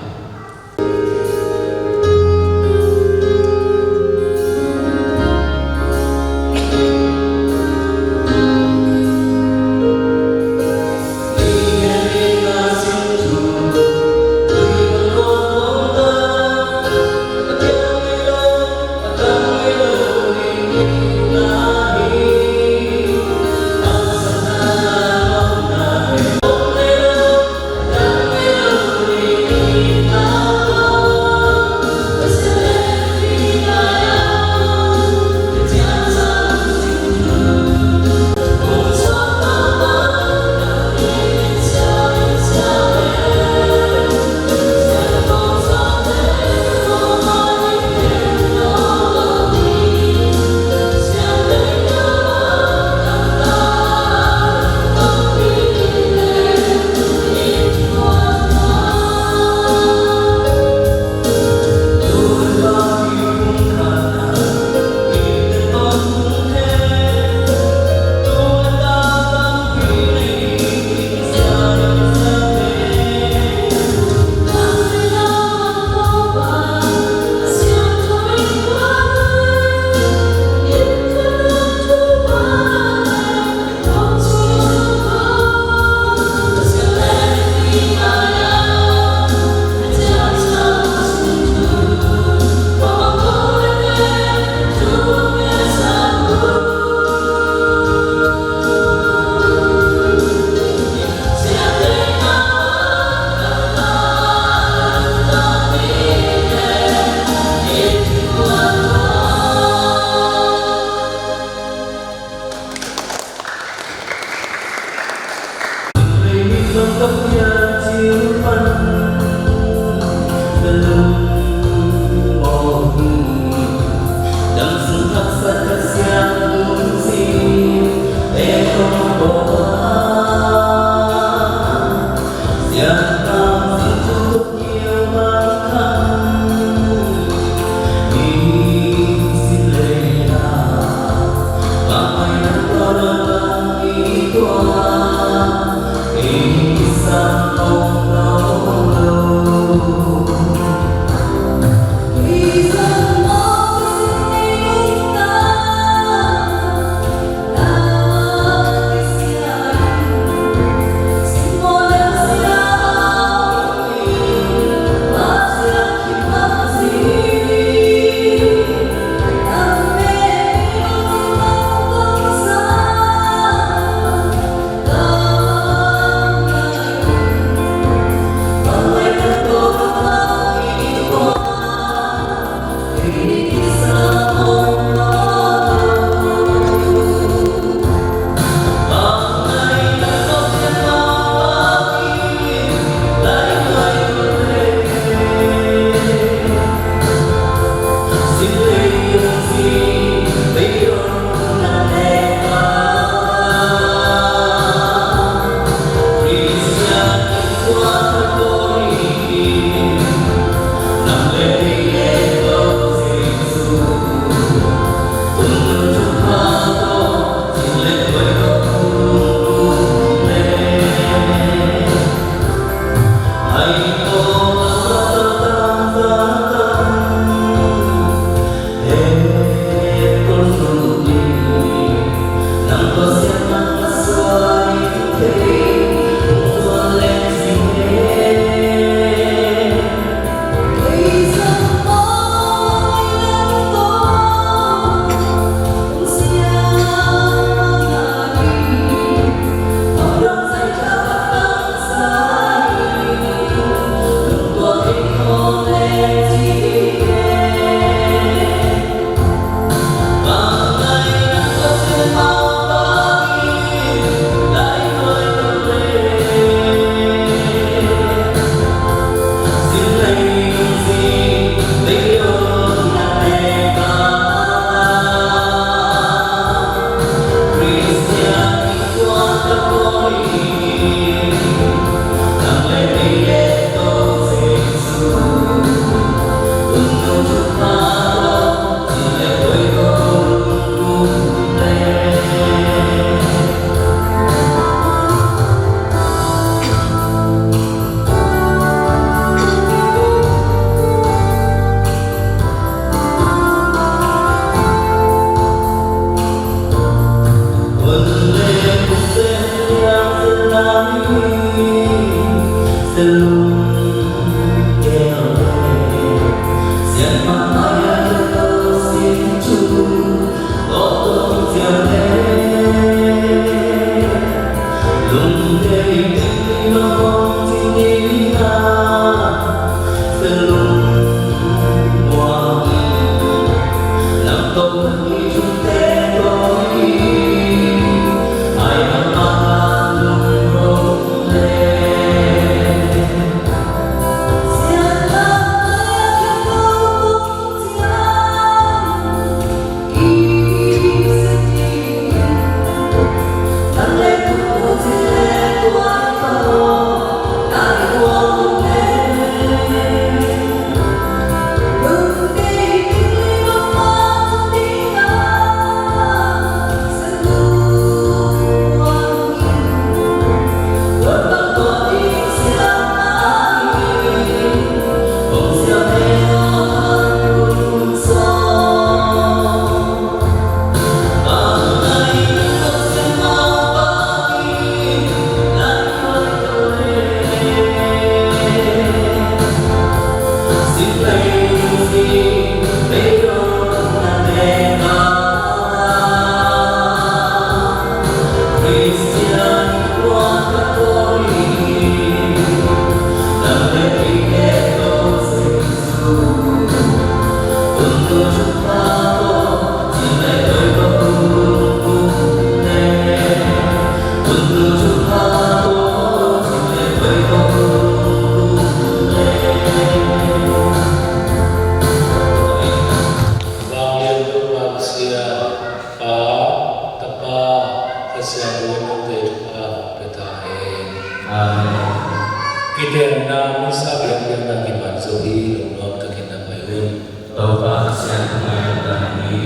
Pianna misa pianpianna kipan zo hi. Lungnuam takin na pai un. Topa Pasian thungai ta hi.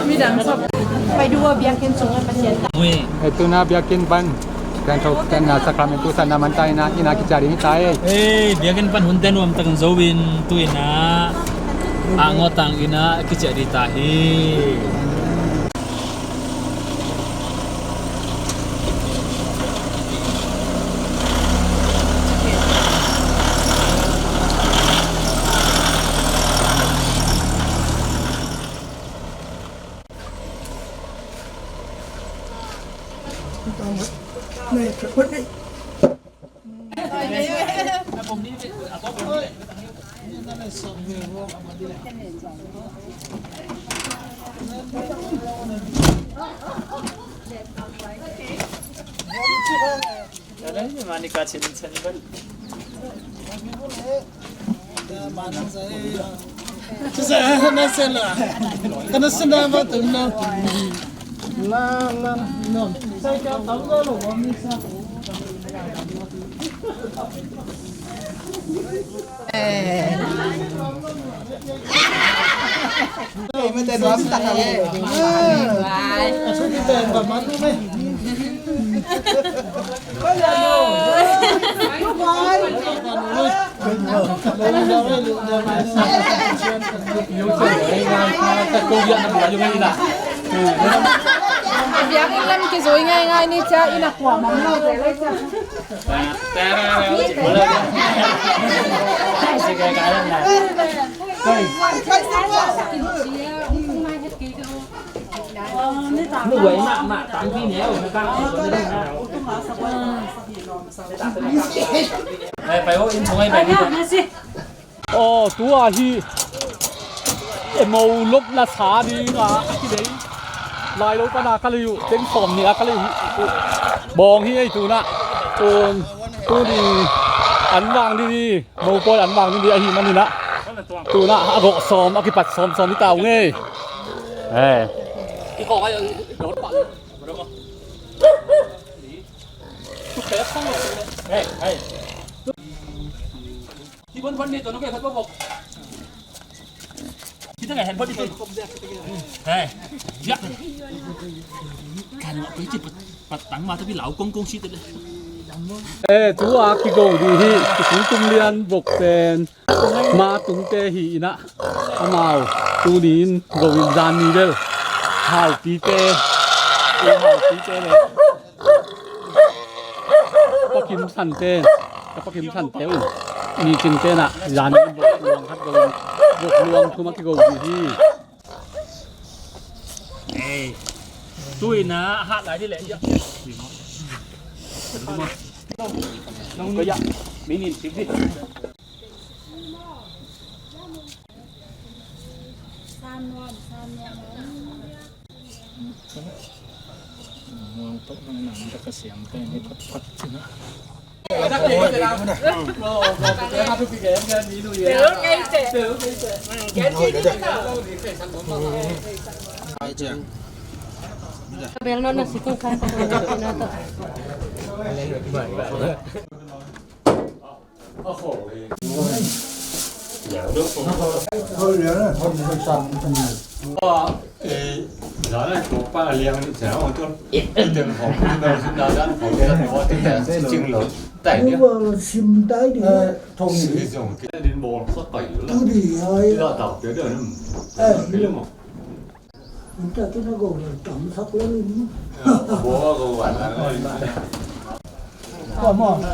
Midang sop. Pai duh biakinn sung a Pasian ta. Ui. Eh, tu-in ah biakinn pan, Piangthar Pianthar Sakramentu sanna man ta in ah, inn ah kiciah ding hi ta ei. Eh, biakinn pan hunte nuamtakin zo in, tu-in ah a ngawtang inn ah kiciah ding ta hi. Biakinn lam kizui ngaingai ni cia, inn a kuamah lo. Aw, tua hi. E, mo lop la sa ding a, a kidei. Lai lo pana ka lei uh, teng sawm ni a ka lei uh. Bawng hi ei tuna. Tun, tuni an vang ding hi. Mo pawl an vang ding hi ahi manin ah. Tuna a gawh sawm, a kipat sawm sawm hi ta uh ngei. Eh. Eh, tua kigo ding hi. Tung tung lian bok pen ma tungte hi inah, amau tuni in go in zan ni bel haupite, haupite le Pa Kim Sante, ka Pa Kim Sante un, ni cingte na zan ni bok luang khat go in, bok luang thum a kigo ding hi. Ei, tui na hat lai di le. Ko ya, minin sip di.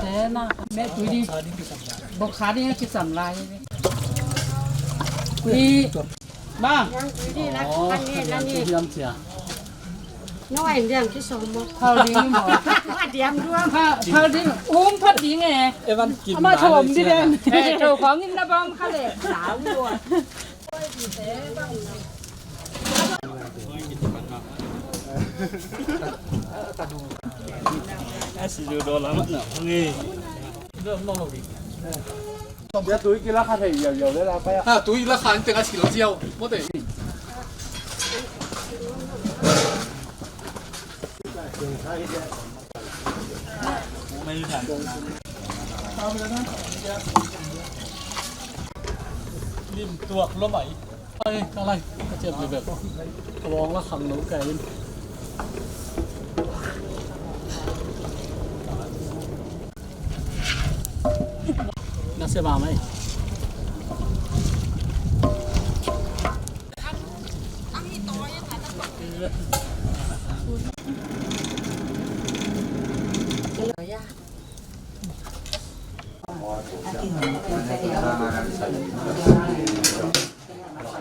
Te na, me tui ding. Bok kha ding a kisam lai. Ui. Bang. Yang tui ding la, oh, kan ni, kan ni. Diam sia. No, ai diam kisam mo. Phal ding mo. Diam dua. Phal, phal ding. Um, phal ding e. Evan kin ama thom di den. Eh, thom khong in na bang kha le. Lau dua. Ha, tui la kha teng a si lo ziau. Mo te. Lim tuak lo mai. Ai, ka lai, ka ciam bebek. Ka bawng la khang lo kai in. Na sia ba mai.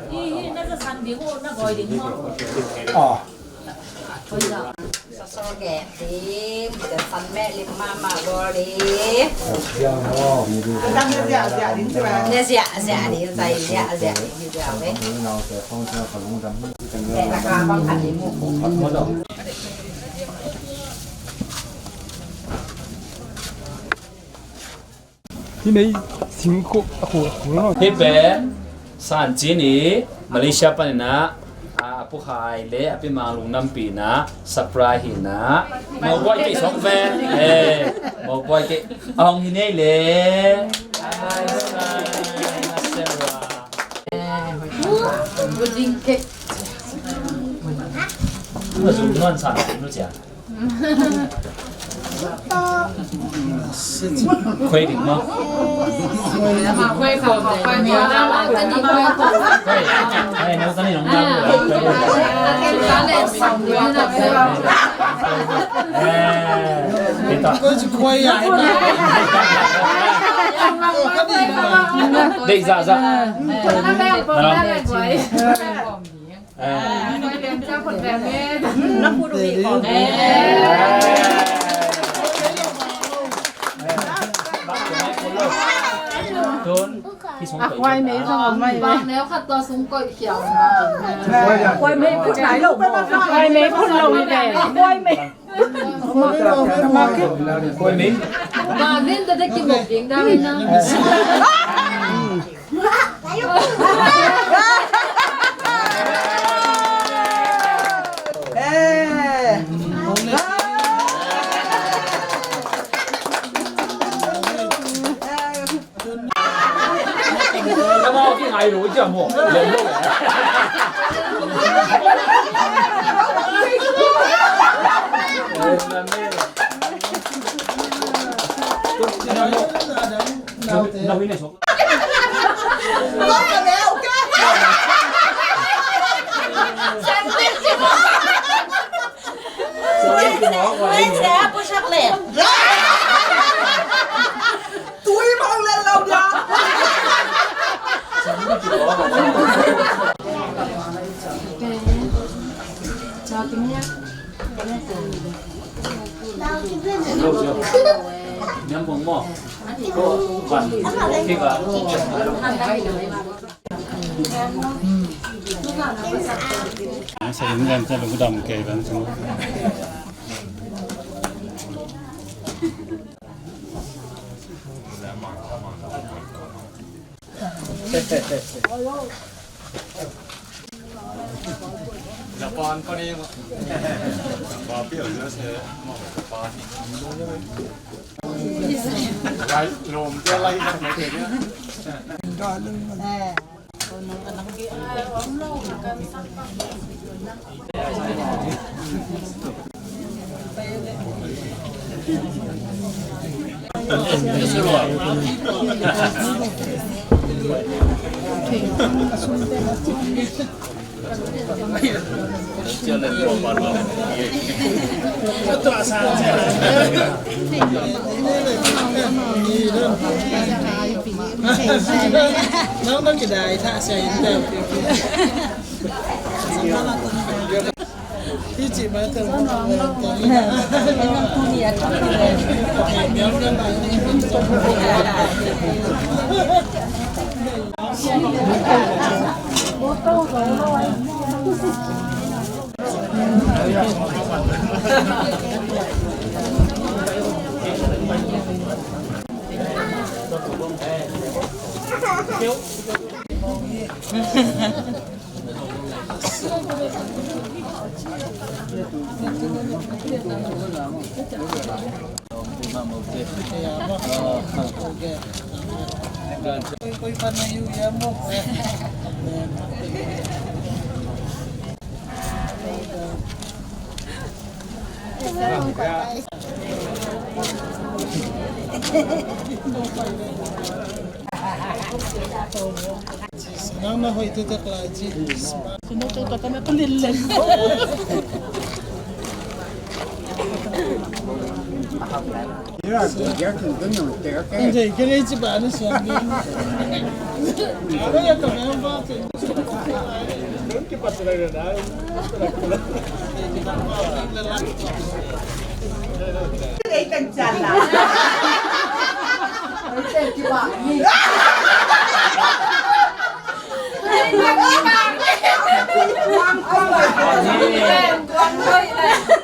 Hi, hi, na zasan ding uh, na goi ding uh. Ah. Sa sa ge ding, zasan meh lim mama gol ding. Ne zia, zia ding, zia, zia ding, zia, zia ding, zia, zia ding. Hih mei singkhuak a khuak a khuak lo. Hih pen San Cin i Malaysia panin ah, a, a Pu Khai le a Pi Mang Lung Nampi in ah surprise hi in ah. Mawpuai kei sawk ve. Eh, mawpuai kei. A hong hi nei le. Ai, sai, na sem wa. Pudding cake. Nuan san, nuan sia. Khuei ding maw? Khuei khawm le. Khuei. Khuei, no, ka ni nong na. Khuei. Eh, ita. Deih zahzah. Na lam. Tun, a khuai mei zong om mai ve. Bang neu khat tua sung koih khiau na. Khuai mei phut nai lo. Khuai mei phut lo hi ve. Khuai mei. Khuai mei. Bang nen ta te kimok ding da ve na. Ai lo, i ciah maw? Lem lo. Tui mong le lo dia.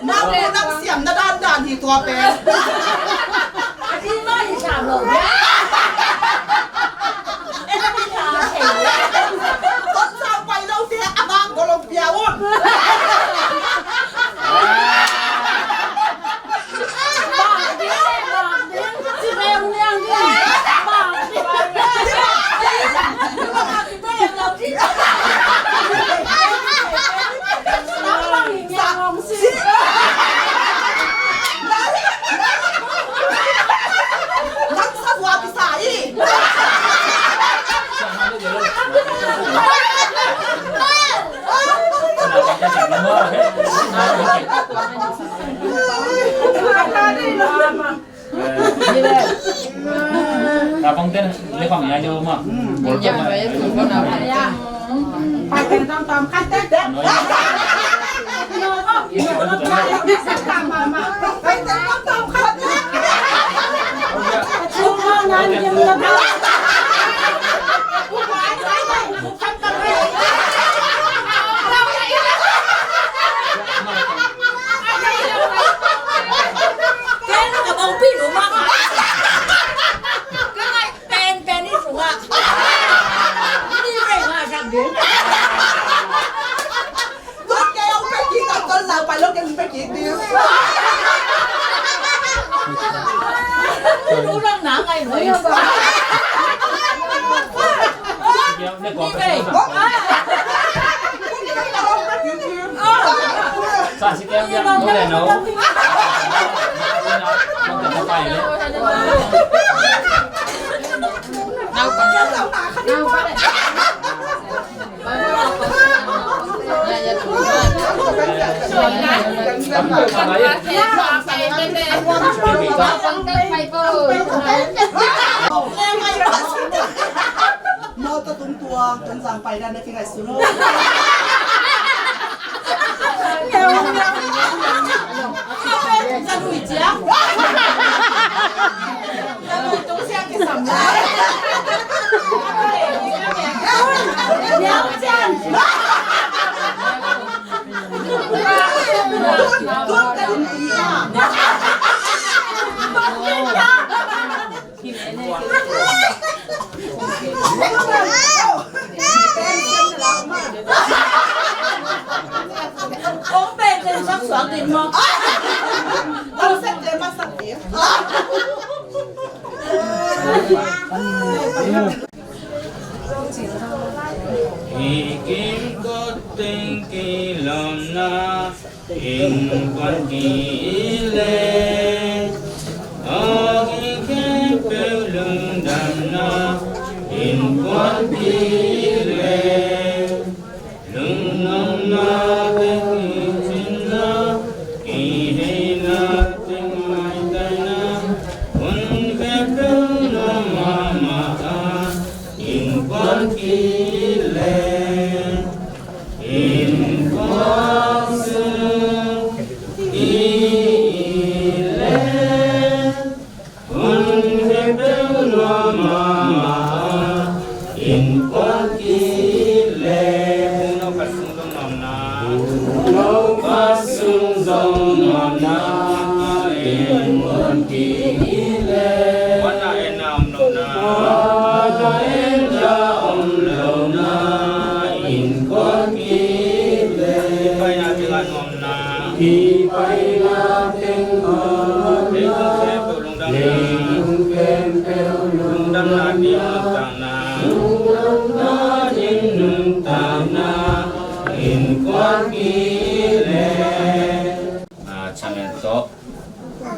Mang ko nang siam na dan dan hi tua pen. Kon sang pai lo te a mang ko lo pia un. Mawtaw tung tuang, Tonzang paidan na kingaihsun lo. Za lui cia. Za lui tung sia kisam lai. Niau cian. Tuang ka ding ia. Hi kim kot teng kilawmna. Innkuan kile, a hi khempeuh lungdamna, innkuan kile. Lungdamna teng kicinna, kiheina teng maitaina, hun khempeuh nuam mahmah a, innkuan kile. Innkuan sung kile, hun khempeuh nuam mahmah a, innkuan kile. Khungno khat sung zong nuamna, khungno khat sung zong nuamna, innkuan kile. Huan a enna om lohna, huan a enna om lohna, innkuan kile. Paina teng a nuamna, i paina teng a nuamna, leitung khempeuh lungdamna, leitung khempeuh lungdamna, lungdamna, lungdamna, innkuan kile. A, chamen tawh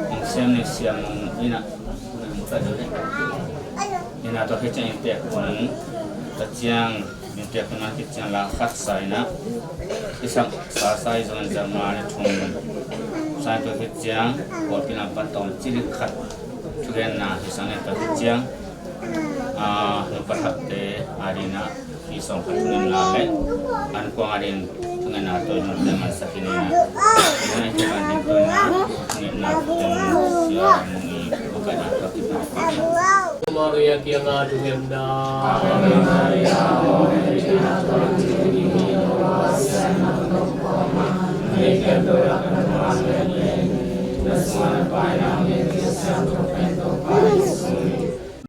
hong sem ning siam ning inah, inah tawh khit ciang in pek hun, tua ciang in pek hun a khit ciang la khat sa inah, i sak sa sa i zong in zama ni thum sa in tua khit ciang, kawlpi lam pan tawm cil khat thugenna hi sang in tua khit ciang, a, nupa thakte a dingin ah, hi sawm khat thungetna le an kuang a ding thungetna tawh i nunte mansak hi ni. Ina i hi ban ding tawh ina thungetna tawh sia mung i bukaina tawh kipna. Maria kiangah thungetna.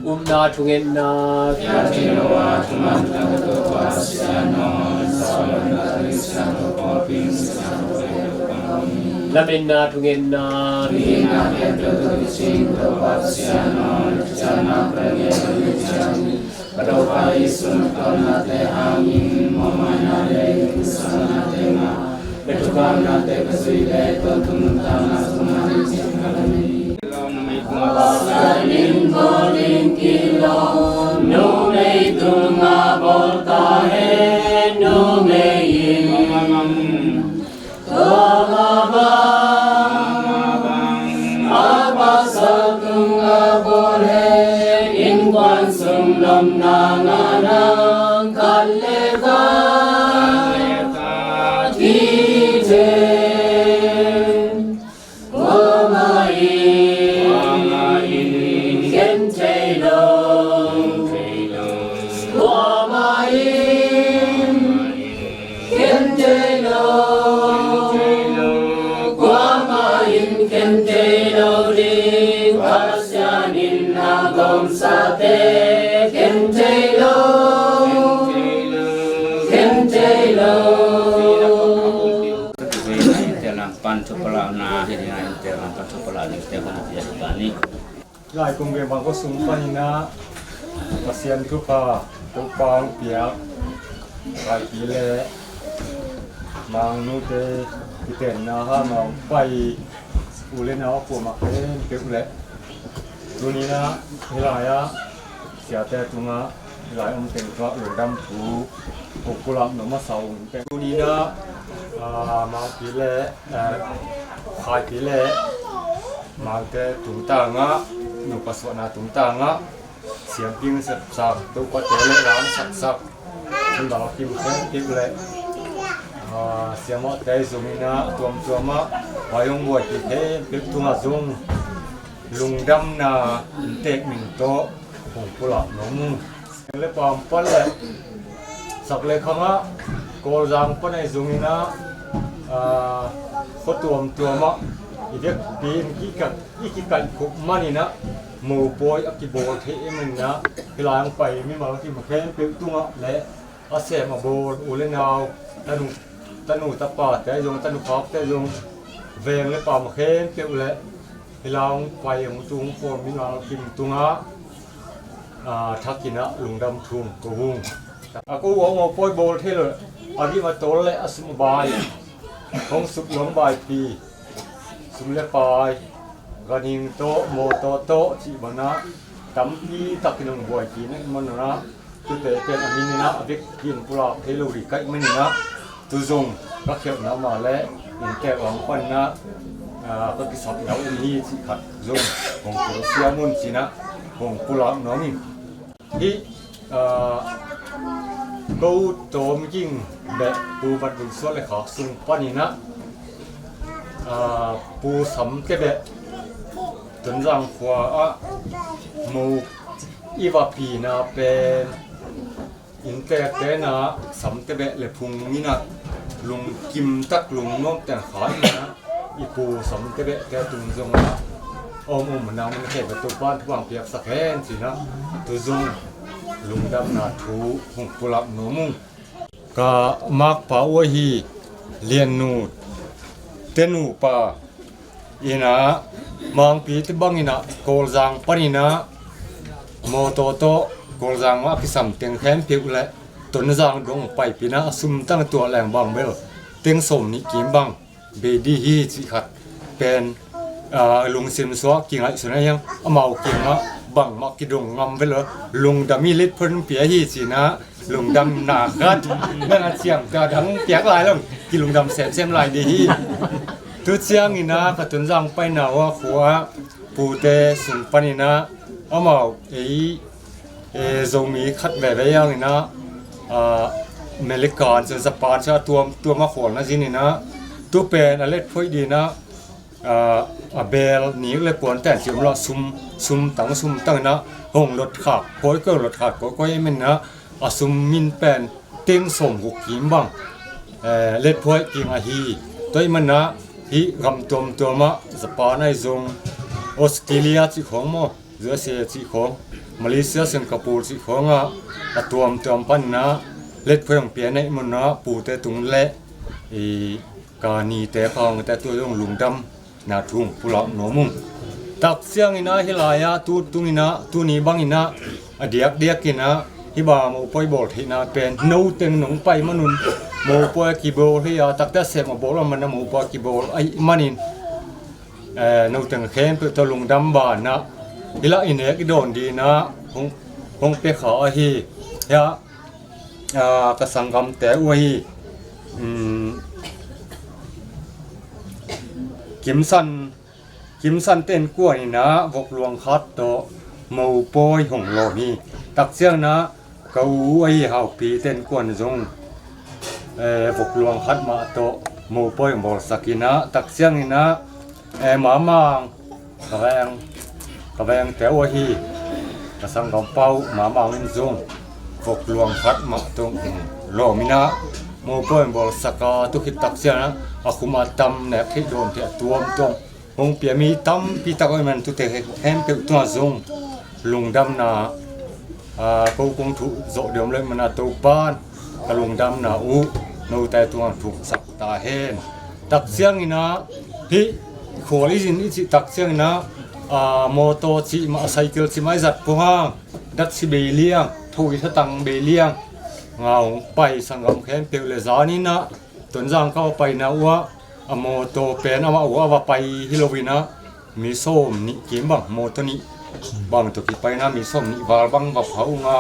Upna thungetna. Lametna thungetna. Pasian in bawl ding kilawm, numei tungah bawl ta hen, numei in. Tua mah bang, a pasal tungah bawl hen, innkuan sung lawmna ngahna khat le khat hi thei. Kuamah in khen thei lo. Kuamah in khen thei lo. Kuamah in khen thei lo ding. Pasian in a gawmsate khen thei lo. Khen thei lo. Innte lam pan thupalahna hi ding a, innte lam pan thupalahna innte hun a pia hi ta ni. Lai kum ve mangkawsung panin ah Pasian thupha Topa hong piak Khaipih le Mangnute kitenna hangah hong pai u le nau a kuamah khempeuh le tuni-in ah hih lai-ah siate tungah hih lai om teng tungah lungdam thu kong pulak nuam masa uh hi. Tuni-in ah, ah, Mangpi le, eh, Khaipih le Mangte tungtangah, nupa suahna tungtangah siamping sepsak, topate le langsaksak, Lalkim khempeuh le, ah, siamahte zong in ah tuamtuamah vai hong buaipih khempeuh tungah zong lungdamna inntek min tawh kong pulak nuam uh. Veng le paam pan le sak le khangah Kawlzang pan ahi zongin ah, ah, khua tuamtuamah i vekpi in kikak i kikaihkhuh manin ah mopawi a kibawl thei i hih manin ah hih lai hong pai mimal kim khempeuh tungah le a sem a bawl u le nau, tanu, tanu tapate zong, tanu khakte zong, veng le paam khempeuh le hih lai hong pai hong tung khual mimal kim tungah, ah, thakin ah lungdam thu kong ko ung. A ko uh a mopawi bawl thei lo, a gim a tawl le a sum a bai hong suk lawm baipi, sum le pai, ganhing tawh, mawtaw tawh cih banah tampi takin hong buaipih na i hih manun ah, tute pen a min in ah a vekpi in pulak thei lo rih ka hih manin ah, tu zong ka khialhna mah le inntek lam panin ah, ah, ka kisapna om hi cih khat zong kong pulak siam un ci-in ah kong pulak nuam ing. Hih, ah, ko Tawm Ging beh Pu Van Vun Sual le khak sung panin ah, ah, Pu Samte beh Tonzang khua ah mo i va pina pen inntekte in ah Samte beh le phung in ah lungkim tak lungnuam teng kha in ah i Pu Samte behte tung zongah a om omna mun khempeuh Topa'n thupha piaksak hen ci-in ah tu zong lungdamna thu kong pulak nuam ung. Ka makpa uh ahi Liannu te nupa in ah Mangpi te bangin ah Kawlzang panin ah mawtaw tawh Kawlzang ah a kisam teng khempeuh le Tonzang dong paipih in ah a sum tang tua leng bang bel teng sawm nih kim bang bei ding hi cih khat pen, ah, lungsim suak kingaihsun a hiang amau kiangah bangmah kidong ngam ve lo. Lungdam hi, let phuai hong pia hi ci-in ah lungdamna khat bang a ciamteh a dang piak lai lo, kilungdam semsem lai ding hi. Tu ciangin ah ka Tonzang paina uh a khua pute sung panin ah amau ei, eh, Zomi khat veve hiangin ah, ah, America cun, Japan cun a tuamtuam a khualna zin in ah tu pen a let phuai dingin ah, ah, a beel nik le puan ten ci om lo, sum, sum tang sum tang in ah hong lot khak kawikawi, hong lot khak kawikawi i hih manin ah a sum min pen teng sawm guk kim bang, eh, let phuai kim ahi. Tua i hih manin ah hih gam tuamtuam ah Japan ahi zong, Australia cih khawng maw, U S A cih khawng, Malaysia, Singapore cih khawng ah a tuamtuam panin ah let phuai hong pia na i hih manin ah pute tung le i ka nite khawngte tung zong lungdamna thu kong pulak nuam ung. Tak ciangin ah hih lai-ah tu tungin ah tuni bangin ah a diakdiakin ah hih bang mopawi bawl theihna pen no teng nong pai manun mopawi a kibawl hi a, takte sem a bawl a man a mopawi a kibawl ahih manin, eh, no teng khempeuh tawh lungdam banah hih lai i nek i dawn dingin ah hong, hong pia kha ahi. Hiah, ah, ka sanggamte uh ahi, um, Kimsan, Kimsan te innkuan in ah vok luang khat tawh mopawi hong lawm hi. Tak ciangin ah ka u ahi Haupi te innkuan zong, eh, vok luang khat mah tawh mopawi hong bawlsak in ah, tak ciangin ah, eh, Mamang, ka veng, ka vengte uh ahi ka sanggampa uh Mamang in zong vok luang khat mah tawh hong lawm in ah mopawi hong bawlsak a, tu khit tak ciangin ah a khum a tam nek theih dawn theih a tuamtuam hong pia mi tampi tak om manin tute khempeuh tungah zong lungdamna, ah, ko kong thuh zawh deuh om lo i hih manin ah Topa'n ka lungdamna uh note tungah thuksak ta hen. Tak ciangin ah hih khual i zin i cih tak ciangin ah, ah, mawtaw cih mah, cycle cih mah i zat pua hang Taxi bei liang, tho i thatang bei liang. Nga hong pai sanggam khempeuh le zaninah Tonzang ka va paina uh ah a mawtaw pen amah uh a va pai hi loinah mi sawm nih kim bang mawtaw nih bang tawh kipaina mi sawm nih val bang va pha uh nga.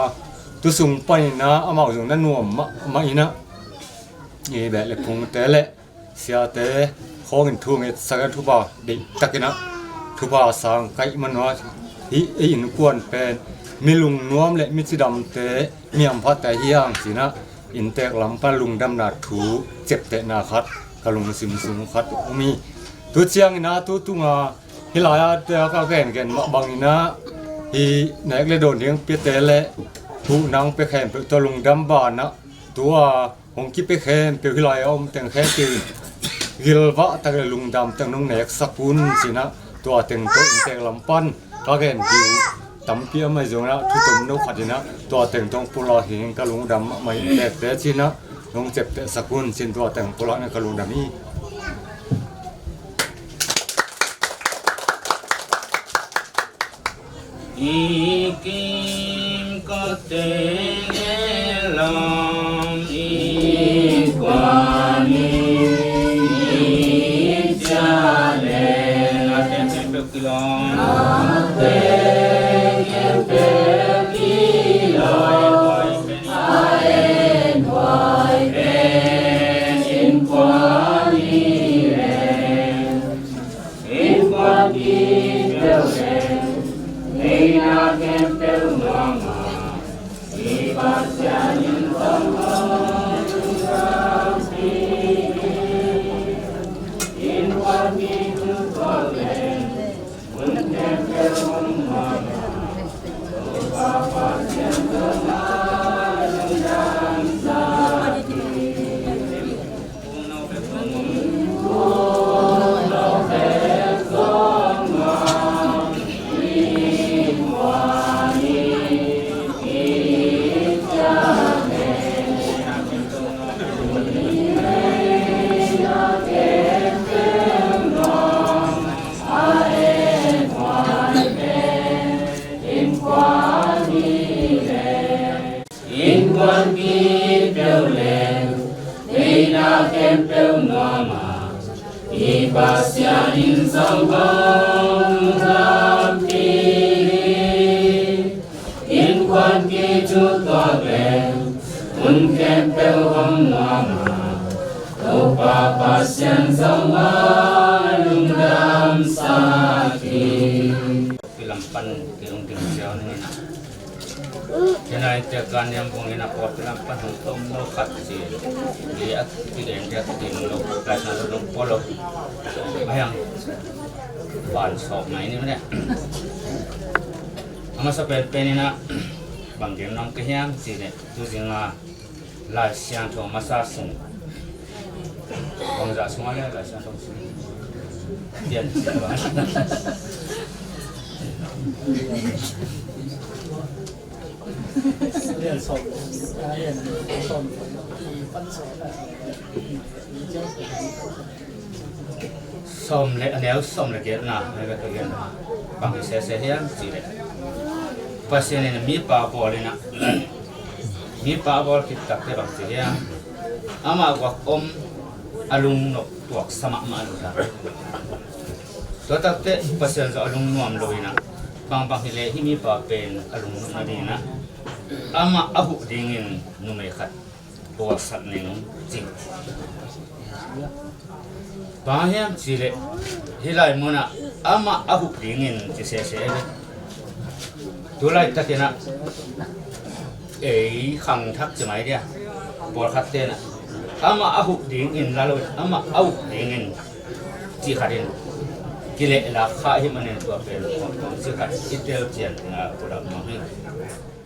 Tusung paninah amau zong na nuam mahmah inah i beh le phungte le siate khawngin thu ngetsak a thupha deihtakinah thupha sang kaih manua hi ei innkuan pen mi lungnuam le mi cidamte mi hamphatte hi hang cinah inntek lam pan lungdamna thu ciaptehna khat ka lungsim sung khat um hi. Tu cianginah tu tunga hih lai-ah ka gengen mah banginah hih nek le dawn ding piate le huhnang pia khempeuh tawh lungdam banah tua hong kipia khempeuh hih lai a om teng khempeuh in gilvah tak le lungdam teng nong neksak un cinah tua teng tawh inntek lam pan ka gen ding uh tampi a mai zonginah thutom no khat inah tua teng tawh pulak hi ka lungdam mahmah inntekte cinah nong ciaptehsak un cin tua teng pulak na ka lungdam hi. I kim ka teng e lam i kuan i cia le na teng teng peuh kilawm. Na teng teng peuh kilawm. A en huai pen in kuan i le. Innkuan kipeuh le neihna khempeuh nuam a, i Pasian in zong a lungdampi hi. Innkuan kitutuak le hun khempeuh hong nuam a, Topa Pasian zong a lungdamsak hi. Innkuan kipeuh le neihna khempeuh nuam a, i Pasian in zong hong lungdampi hi. Innkuan kitutuak le hun khempeuh hong nuam a, Topa Pasian zong hong lungdamsak hi. Pawlpi lam pan kilungding ziau ning inah. Hih nai tia ka niam bung inah pawlpi lam pan hong tom lo khat ci. Hi a kigen tia kigen lo. Laisang lo dong polo. Mayang ban sawk ngai ni mane. A masa penpen inah bang gen nong ka hiam ci leh tu zinga Lai Siangtho masa sung. Bangzah sungah le Lai Siangtho sung. Pian sung. Sawm le a neu sawm le giatna, a neu ka gen bang hi sese hiam cih leh Pasian in mipa bawl inah, mipa bawl khit takte bang ci hiam, amah guak om a lungnop tuaksa mahmah lo ta. Tua takte Pasian zong a lungnuam lo inah, bangbang hileh hih mipa pen a lungnop nading inah amah a huh dingin numei khat puaksak ning ci. Bang hiam cih leh hih lai munah amah a huh dingin ci sese ve. Tu laitak inah ei khangthak ci mai dia, pawlkhat tenah amah a huh dingin la lo, amah a huh dingin ci khat in kilehlak kha hi manin tua pen ci khat i tel cian dingah pulak nuam hi.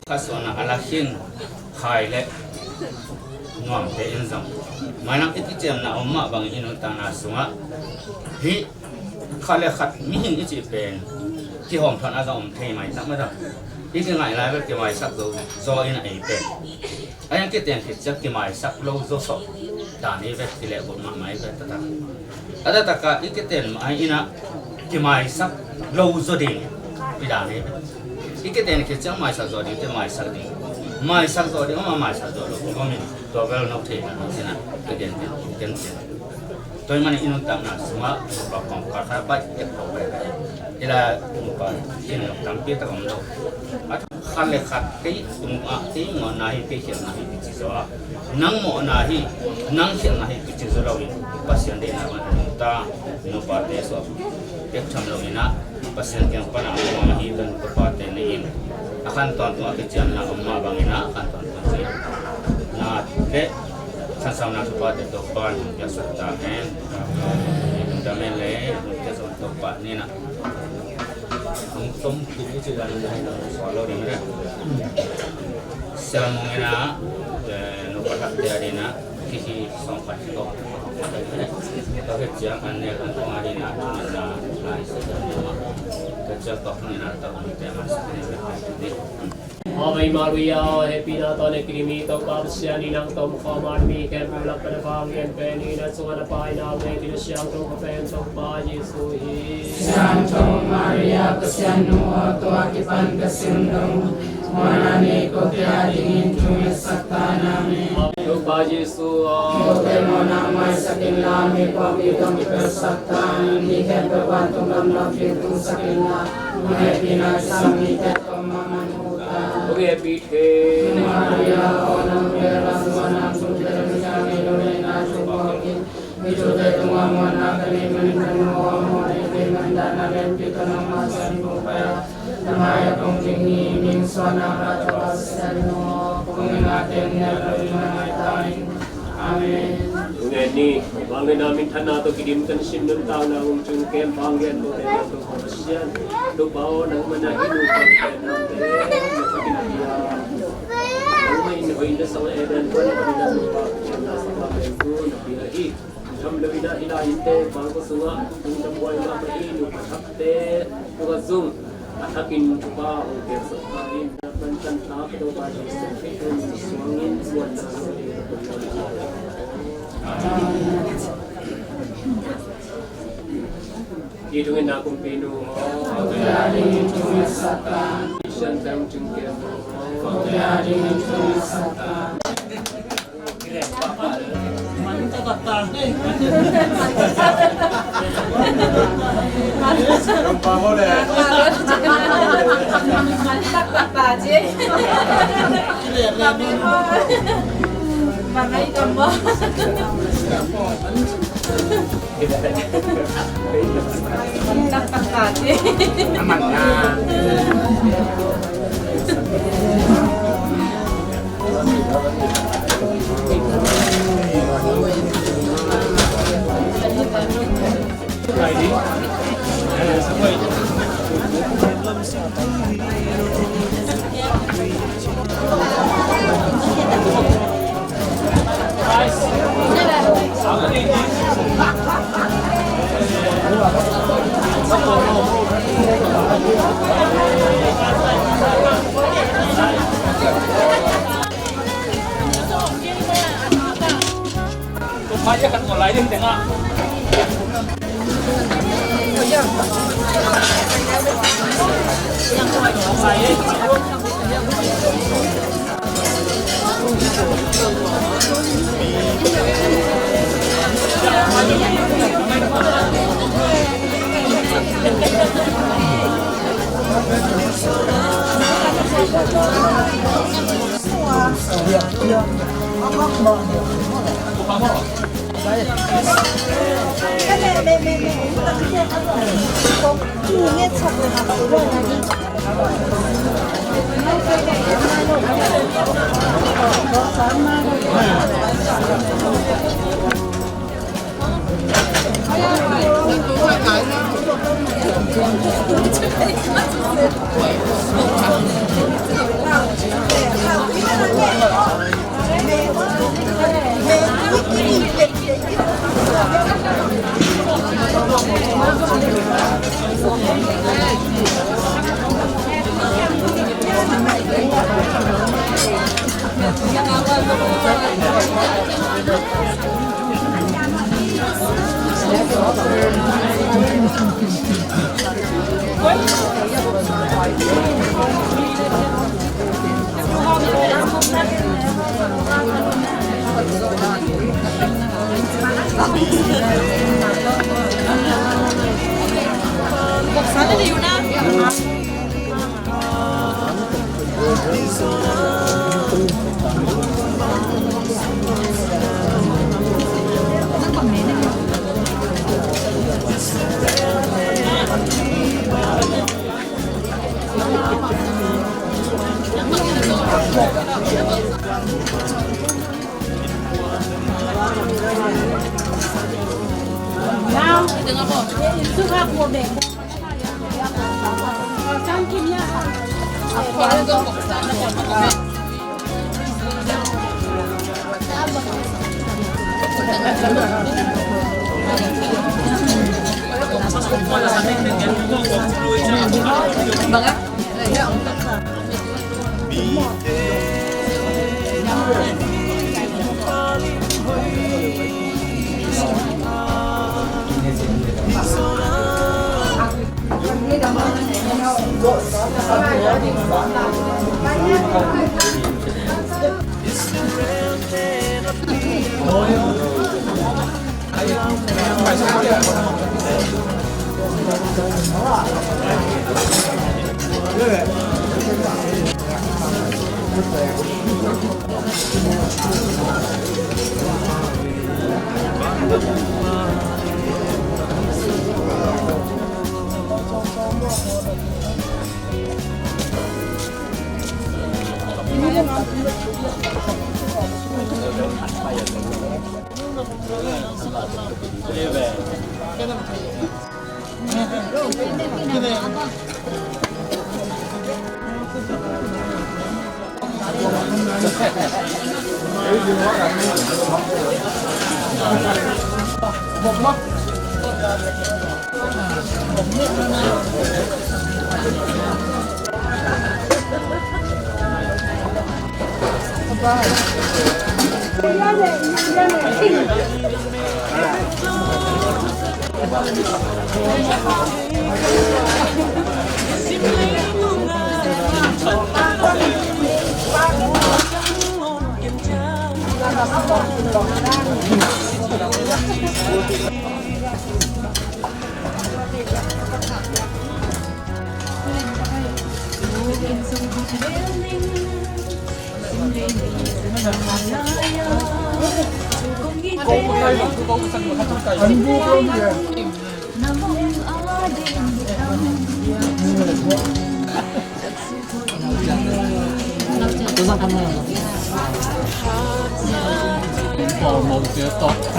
Kha suahna a la khing khai le nuamte in zong mainang i kiciamna om mah bangin i nuntakna sungah hih khat le khat mihing i cih pen kihawmthawn a zong om thei maitak mah zong i kingaih lai bel kimaisak zo zaw in a ei pen a yang kiten khit ciang kimaisak lo zaw sawh dan hi bel kilehbulh mahmah hi bel taktak. A taktak a i kiten mah inah kimaisak lo zaw ding i dan hi bel. I kiten khit ciang maisak zaw ding te maisak ding, maisak zaw ding om a maisak zaw lo om in, tua bel no thei na no sina. Kiten kiten kiten tua i man i nuntakna sungah nupa kong kha kha bai tek ko bai bai. Ila nupa in lo tampi tak om lo. A khat le khat kei tung ah kei ngawhna hi, kei khialhna hi kici zaw a, nang mawhna hi, nang khialhna hi kici zaw lo in, Pasian deihna bang a nungta nupate suak pek tham lo in ah, Pasian kiang pan a muang ahi tanu tapate nei in, a khan tawntung a kiciamna om mah bangin ah, a khan tawntung ciamna le khansauna tapate Topa'n hong piaksak ta hen. Hong dam hen le hong piaksak Topa ni na. Hong tom kum i ci dan sual lo ding le. Sial mong in ah, eh, nupa thakte a ding ah, kiki sawm khat kiko. Tua khit ciang an nek an kong a ding ah, an na lai sa ciang ni ma. Tua ciang tua khong in ah, tua khong te man sa ni. Ave Maria, hehpihna tawh na kidim hi, Topa Pasian in nang tom khawm a, na mi khempeuh lakah na vanglian pen hi. Na sungah na paina a om hi, na siangtho ka pen Topa Jesu hi. Siangtho Maria, Pasian nu aw, tua kipan ka sin dong, muanna nei kote a dingin thungetsak ta in. Amen. Topa Jesu aw, kote mawhna maisak inla, mi pawlpi tawh kipelsak ta in. Mi khempeuh vantung gam lampi tungsak inla, na hehpihna kisam mite tawh om mahmah in. Hong hehpih thei Maria aw, nang pen vantung gam lampi tungsak inla, mi thute tungah muanna ka nei manin ka nu aw, muanna nei kei manin dahna lianpi tawh nangmah sangin hong pai a, na mai ah kong ding hi. Misuanna ka tapa Pasian nu aw, kong ngen a teng nel lo in na ngai ta in. Amen. Ngen ni. Vangliatna minthanna tawh kidim kan sin nuntakna hong tung kem vanglian ko te Topa Pasian. Topa aw, nangmah na hi nu kan pen nang te na ka kin pia. Nangmah in hoih na sang Eden pan a na nupa na sang pen tu na pia hi. Tham lo in ah hih lai inn te bangkua sungah tung tam buai mahmah hi. Nupa thakte tungah zong a thakin thupha hong piaksak ta in. Na pantan ta ka Topa Jesu Khrih in suangin muanna hong pia. Amen. Hih thungetna kumpi nu aw, Christian tang tung kem aw.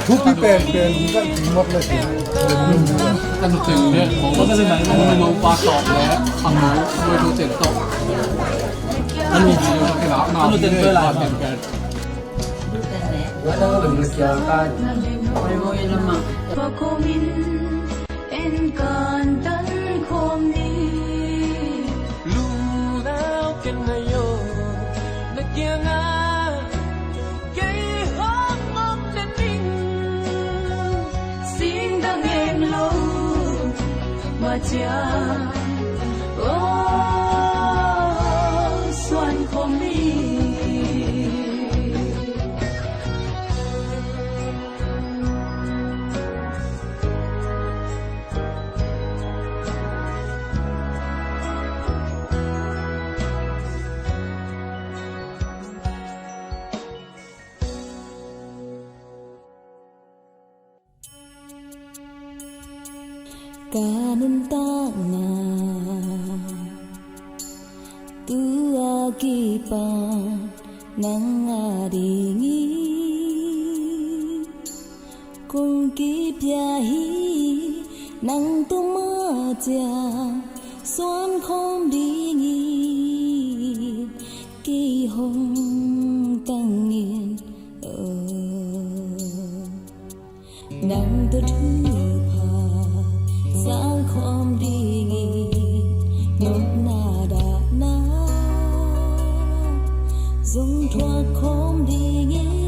Thupi pen pen ka mok le si. Ka nu teng le mong mong pa tawh le a mong mong tu teng tawh. A nu teng pen la teng pen. Lungdam ken ayo na kiangah kei hong om na ning. Singdang en lo mah ciang, oh, suan khawm ni. Ka nuntakna tua kipan nang a dingin kong kipia hi. Nang tung mah ciang suan khawm dingin kei hong tang in. Nang tawh thupha sang khawm dingin, nopna dahna zong thuak khawm dingin.